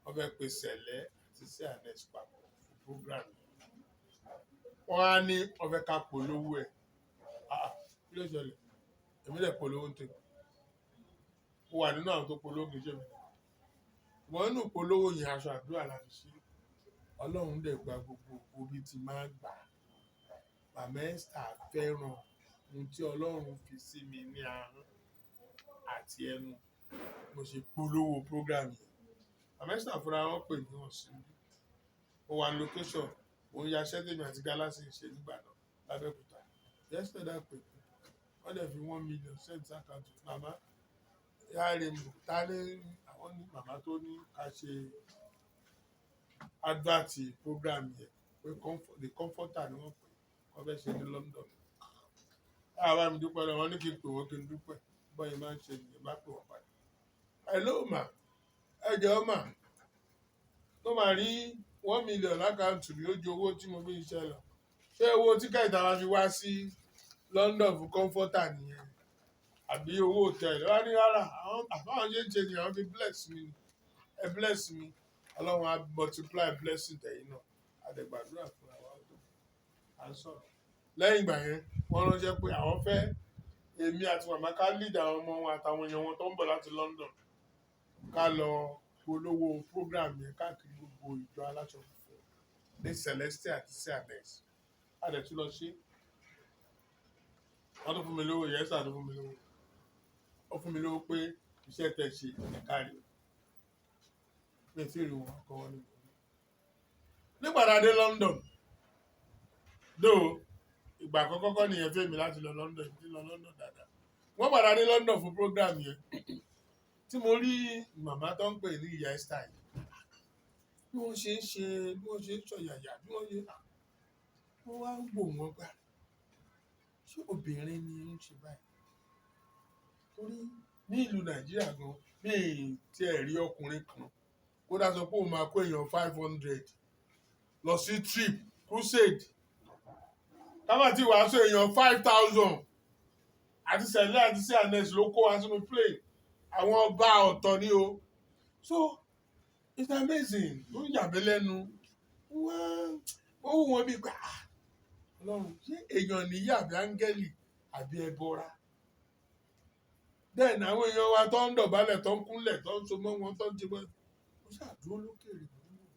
Wọ́n fẹ́ pe Sẹ̀lẹ́ àti C&S papọ̀ fún program yẹn. Wọ́n á ní wọ́n fẹ́ ká polówó ẹ̀. Ah, kí ló ṣẹlẹ̀? Èmi dẹ̀ polówó ń tèmi. Mo wà nínú àwọn tó polówó, kì í ṣe mi. Ṣùgbọ́n nínú ìpolówó yẹn, aṣọ àdúrà la fi ṣe. Ọlọ́run dẹ̀ gba gbogbo ògo bí ti máa ń gbà. Mama Esther fẹ́ràn ohun tí Ọlọ́run fi sí mi ní ahọ́n àti ẹnu. Mo ṣe polówó program yẹn. Mama Esther fúnra wọn pè mí, wọ́n sí mi. Mo wà ní location, mo ń ya iṣẹ́ tèmi àti Galaxy ń ṣe nígbà náà l'Abẹ́òkúta. Esther dẹ̀ pè mí. Wọ́n dẹ̀ fi 1 million send sí account màmá. Yára mọ̀ ta ní àwọn ní màmá tó ní ká ṣe advert program yẹn pé the comforter ni wọ́n pè é, wọ́n fẹ́ ṣe ní London. Táwa bá mi dúpẹ́ lọ, wọ́n ní kí n pè wọ́n kí n dúpẹ́. Bọ́yìí máa ń ṣe nìyẹn, bá pè wọ́n padà. "Hello ma, ẹ jọ̀ọ́ mà, mo máa rí 1 million l'account mi, ó ju owó tí mo fi ń ṣe lọ. Ṣé owó ticket àwa fi wá sí London fún comforter nìyẹn? Àbí owó hotel?" Wọ́n á ní rárá, àwọn àbáwọn ṣe ń ṣe nìyẹn, àwọn fi bless mi ni. Ẹ bless mi. Ọlọ́run á multiply blessing tẹ̀yìn náà. A dẹ̀ gbàdúrà fúnra wa ọdún. À ń sọ̀rọ̀. Lẹ́yìn ìgbà yẹn, wọ́n ránṣẹ́ pé àwọn fẹ́ èmi àti màmá ká lead àwọn ọmọ wọn àtàwọn èèyàn wọn tó ń bọ̀ láti London, ká lọ polówó program yẹn káàkiri gbogbo ìjọ aláṣọ funfun ní Celestial àti C&S. A dẹ̀ tún lọ ṣe. Wọ́n tún fún mi lówó, yẹn sà tún fún mi lówó. Ó fún mi lówó pé iṣẹ́ tẹ̀ ṣe, ẹ̀ kárí. Mi ò tí ì rí wọn kọ́ wọn ní ìlú. Nígbà tá a dé London, though ìgbà àkọ́kọ́ kọ́ nìyẹn fún mi láti lọ London, èmi ti lọ London dáadáa. Wọ́n padà dé London fún program yẹn. Tí mo rí màmá tó ń pè ní ìyá Esther yìí, bí wọ́n ṣe ń ṣe, bí wọ́n ṣe ń sọ̀yàyà, bí wọ́n ṣe, wọ́n wá ń wò wọ́n gbà. Ṣé obìnrin ni ó ń ṣe báyìí? Torí ní ìlú Nàìjíríà gan, mi ì tí ẹ̀ rí ọkùnrin kan kó dá sọ pé òun máa kó èèyàn 500 lọ sí trip crusade. Ká má tí wàásù èèyàn 5,000 àti Sẹ̀lẹ́ àti C&S ló kó wa sínú plane. Àwọn ọba ọ̀tọ̀ ni o. So it's amazing, ó yà mí lẹ́nu. Wọ́n ó wù wọ́n bí pé, ah, Ọlọ́run, ṣé èèyàn nìyí àbí áńgẹ́lì àbí ẹbọra? Then àwọn èèyàn wa tó ń dọ̀bálẹ̀, tó ń kúnlẹ̀, tó ń so mọ́ wọn, tó ń ṣe wọ́n. Mo ṣàdúró lókèrè, mò ń wò.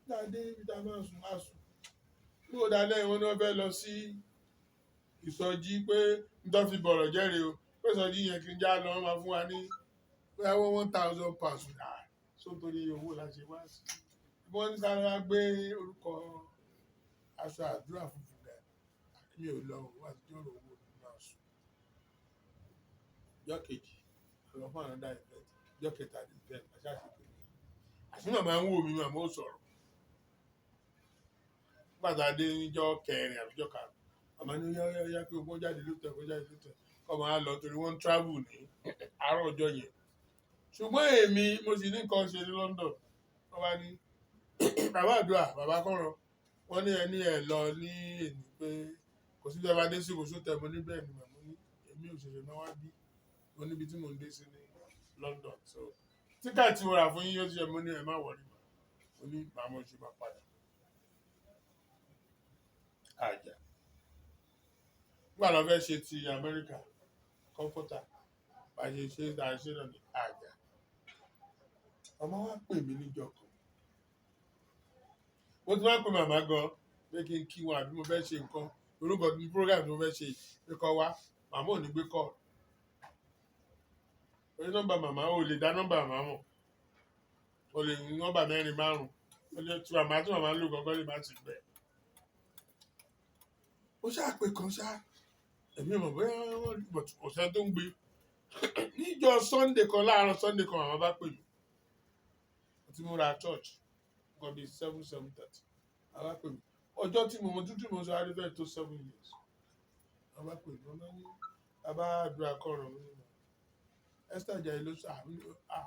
Dáadé ibi tá a máa sùn, á sùn. Bí ó dalẹ́, wọn ni wọ́n fẹ́ lọ sí ìsọjí pé n tó fi bọ̀rọ̀ jẹ́rìí o. Pé ìsọjí yẹn kí n já lọ, wọ́n máa fún wa ní bóyá wọ́n £1,000. Ah, so nítorí owó la ṣe wá sí. Wọ́n ní sáré wá gbé orúkọ aṣọ àdúrà funfun ga. Mi ò lọ o, wá sí jọ̀rọ̀ owó ni máa sùn. Ọjọ́ kejì, a lọ fún another event. Ọjọ́ kẹta ní event, a ṣáà ṣe kìíní. Àṣé màmá ń wò mí, màmá ò sọ̀rọ̀. Nígbà tá a dé níjọ́ kẹrin àbí ọjọ́ karùn-ún, màmá ní yá yá yá, kí o kó jáde lóòótọ́, kó jáde lóòótọ́. Kọ́ máa lọ torí wọ́n ń travel ní àárọ̀ ọjọ́ yẹn. Ṣùgbọ́n èmi, mo sì ní nǹkan ṣe ní London. Wọ́n bá ní bàbá àdúrà, bàbá kọ́ran. Wọ́n ní ẹni ẹ̀ lọ ní èní pé kò sí bí ẹ bá dé sí kò sótẹ̀. Mo ní bẹ́ẹ̀ ni màmá ní èmi ò ṣẹ̀ṣẹ̀ máa wá bí. Mo níbi tí mò ń dé sí ní London. So ticket tí mo rà fún yín yóò ti ṣe. Mo ní ẹ má worry mà. Mo ní màá mọ̀ ṣe máa padà. Àjà. Nígbà tó fẹ́ ṣe ti Amẹ́ríkà, comforter, bá ṣe ṣe tá a ṣe náà ní àjà. Màmá wá pè mí níjọ́ kan. Mo ti máa ń pe màmá gan pé kí n kí wọn àbí mo fẹ́ ṣe nǹkan. Orúkọ ní program tí mo fẹ́ ṣe pé kọ́ wá, màmá ò ní gbé call. Orí nọ́mbà màmá, o lè dá nọ́mbà màmá mọ̀. O lè ní nọ́mbà mẹ́rin márùn-ún. O lè tí màmá tí màmá ń lò gangan lè má ti bẹ̀. Ó ṣáà pé kan ṣá. Èmi ò mọ̀ bóyá wọ́n rí, but kò sẹ́ni tó ń gbé. Níjọ́ Sunday kan, láàárọ̀ Sunday kan, màmá bá pè mí. Mo ti múra church nǹkan bíi 7, 7:30. Màmá pè mí. Ọjọ́ tí mo mọ tútù mo sọ àrífẹ́ tó 7 years. Màmá pè mí, màmá ní bàbá àdúrà kọ̀rọ̀ mi nínú. Esther Ajayi ló sọ,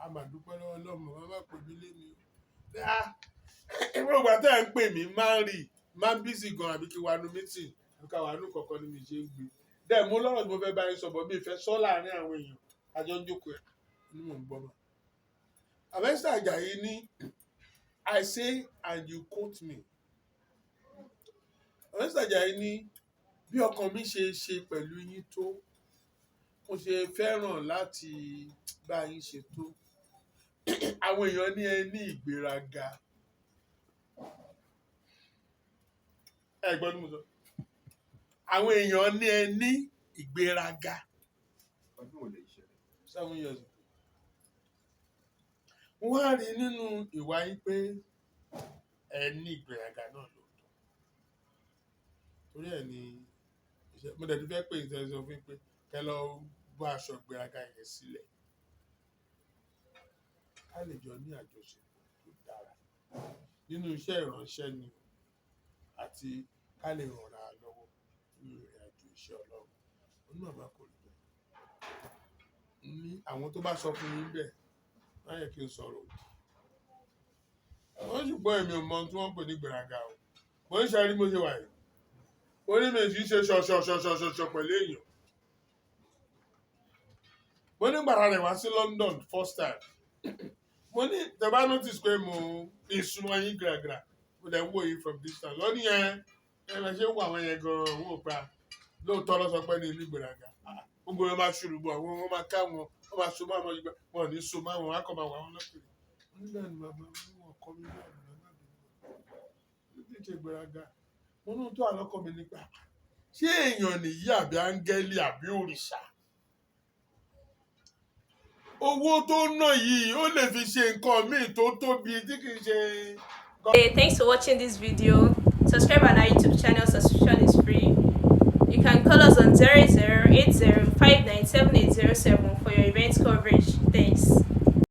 àmà dúpẹ́ lọ́wọ́ Ọlọ́run, màmá bá pè mí léni o. Ah, ìwé ìgbà tẹ́ ẹ̀ ń pè mí máa ń rí, máa ń busy gan àbí kí wàá nu meeting àbí ká wàá nu kọ̀ọ̀kan ni mi ṣe ń gbé. Dẹ̀ mo lọ́rọ̀ tí mo fẹ́ bá yín sọ bọ̀, mi ì fẹ́ sọ láàrin àwọn èèyàn àjọ ń jókòó ẹ̀ ní mò ń gbọ́ mọ́. Bàbá Esther Ajayi ní, I say and you quote me. Bàbá Esther Ajayi ní bí ọkàn mi ṣe ṣe pẹ̀lú yín tó, mo ṣe fẹ́ràn láti bá yín ṣe tó, àwọn èèyàn ní ẹ ní ìgbéraga. Ẹ gbọ́ ní mo sọ, àwọn èèyàn ní ẹ ní ìgbéraga. Ọdún wo lè ṣẹlẹ̀? 7 years ago. Mo wá rí i nínú ìwà yín pé ẹ ní ìgbéraga náà lóòótọ́. Torí ẹ̀ ni mo dẹ̀ ti fẹ́ pè é sọ fún yín pé kẹ́ lọ bọ́ aṣọ ìgbéraga yẹn sílẹ̀. Ká lè jọ ní àjọṣepọ̀ tó dára nínú iṣẹ́ ìránṣẹ́ ni o, àti ká lè ràn ra lọ́wọ́ nínú ìrìn àjò iṣẹ́ Ọlọ́run. Ó ní màmá kò rí bẹ́ẹ̀. Ní àwọn tó bá sọ fún yín bẹ́ẹ̀, má yẹ kí n sọ̀rọ̀ òdì. Wọ́n ṣùgbọ́n èmi ò mọ ohun tí wọ́n ń pè ní ìgbéraga o. Mo ń ṣe rí mo ṣe wà yìí. Mo ní mi kì í ṣe ṣọ̀ṣọ̀ṣọ̀ṣọ̀ṣọ̀ pẹ̀lú èèyàn. Mo ní gbàrà rẹ̀ wá sí London first time. Mo ní tẹ́ bá notice pé mo ìsúnmọ́ yín gíragíra. Mo dẹ̀ ń wò yín from distance. Ó ní yẹn ẹ bẹ ṣe ń wò àwọn yẹn gan-an, òun ò pa. Lóòótọ́ ló sọ pé ní ìlú ìgbéraga. Ah, gbogbo wọn máa ṣùrù bọ̀, àwọn wọn máa ká wọn, wọn máa so máa wọn, wọn ò ní so máa wọn, wọn á kọ́ máa wà wọn lọ́kùnrin. Mo ní bẹ́ẹ̀ ni màmá, mo ní wọn kọ́ mi bẹ́ẹ̀ ni màmá mi. Mo ní ṣe ìgbéraga. Mo ní ohun tó wà lọ́kàn mi nípa ṣé èèyàn nìyí àbí áńgẹ́lì àbí òrìṣà? Owó tó ná yìí ó lè fi ṣe nǹkan míì tó tóbi tí kì í ṣe. Hey, thanks for watching this video. Subscribe on our YouTube channel, subscription is free. You can call us on 0080 for your event coverage. Thanks.